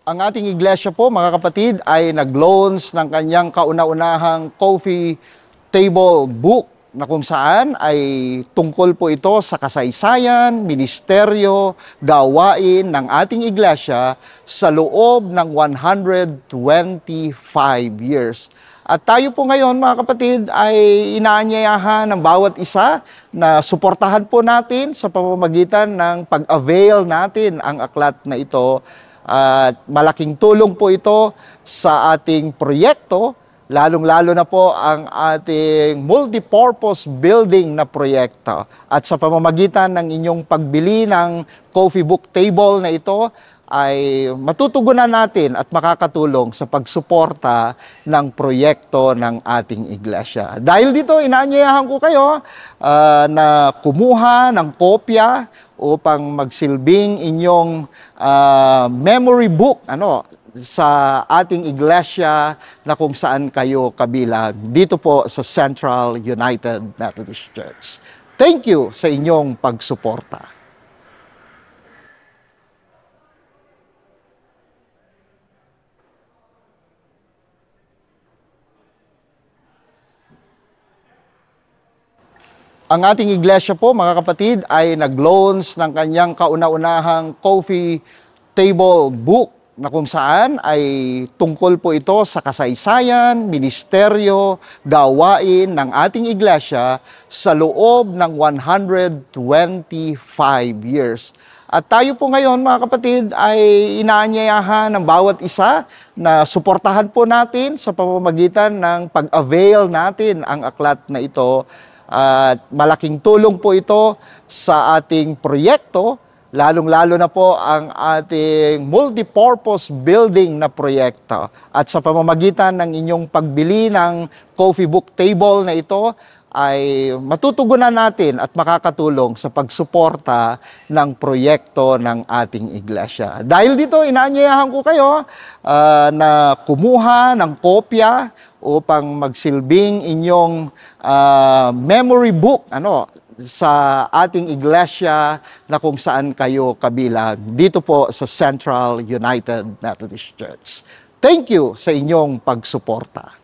Ang ating iglesia po, mga kapatid, ay nag-launch ng kanyang kauna-unahang coffee table book na kung saan ay tungkol po ito sa kasaysayan, ministeryo, gawain ng ating iglesia sa loob ng one hundred twenty-five years. At tayo po ngayon, mga kapatid, ay inaanyayahan ng bawat isa na suportahan po natin sa pamamagitan ng pag-avail natin ang aklat na ito. At malaking tulong po ito sa ating proyekto, lalong-lalo na po ang ating multipurpose building na proyekto. At sa pamamagitan ng inyong pagbili ng coffee book table na ito, ay matutugunan natin at makakatulong sa pagsuporta ng proyekto ng ating iglesia. Dahil dito, inaanyayahan ko kayo, ah, na kumuha ng kopya upang magsilbing inyong, ah, memory book, ano, sa ating iglesia na kung saan kayo kabilang dito po sa Central United Methodist Church. Thank you sa inyong pagsuporta. Ang ating iglesia po, mga kapatid, ay nag-launch ng kanyang kauna-unahang coffee table book na kung saan ay tungkol po ito sa kasaysayan, ministeryo, gawain ng ating iglesia sa loob ng one hundred twenty-five years. At tayo po ngayon, mga kapatid, ay inaanyayahan ng bawat isa na suportahan po natin sa pamamagitan ng pag-avail natin ang aklat na ito. At malaking tulong po ito sa ating proyekto, lalong-lalo na po ang ating multipurpose building na proyekto. At sa pamamagitan ng inyong pagbili ng coffee book table na ito, ay matutugunan natin at makakatulong sa pagsuporta ng proyekto ng ating iglesia. Dahil dito, inaanyayahan ko kayo, ah, na kumuha ng kopya upang magsilbing inyong, ah, memory book, ano, sa ating iglesia na kung saan kayo kabilang dito po sa Central United Methodist Church. Thank you sa inyong pagsuporta.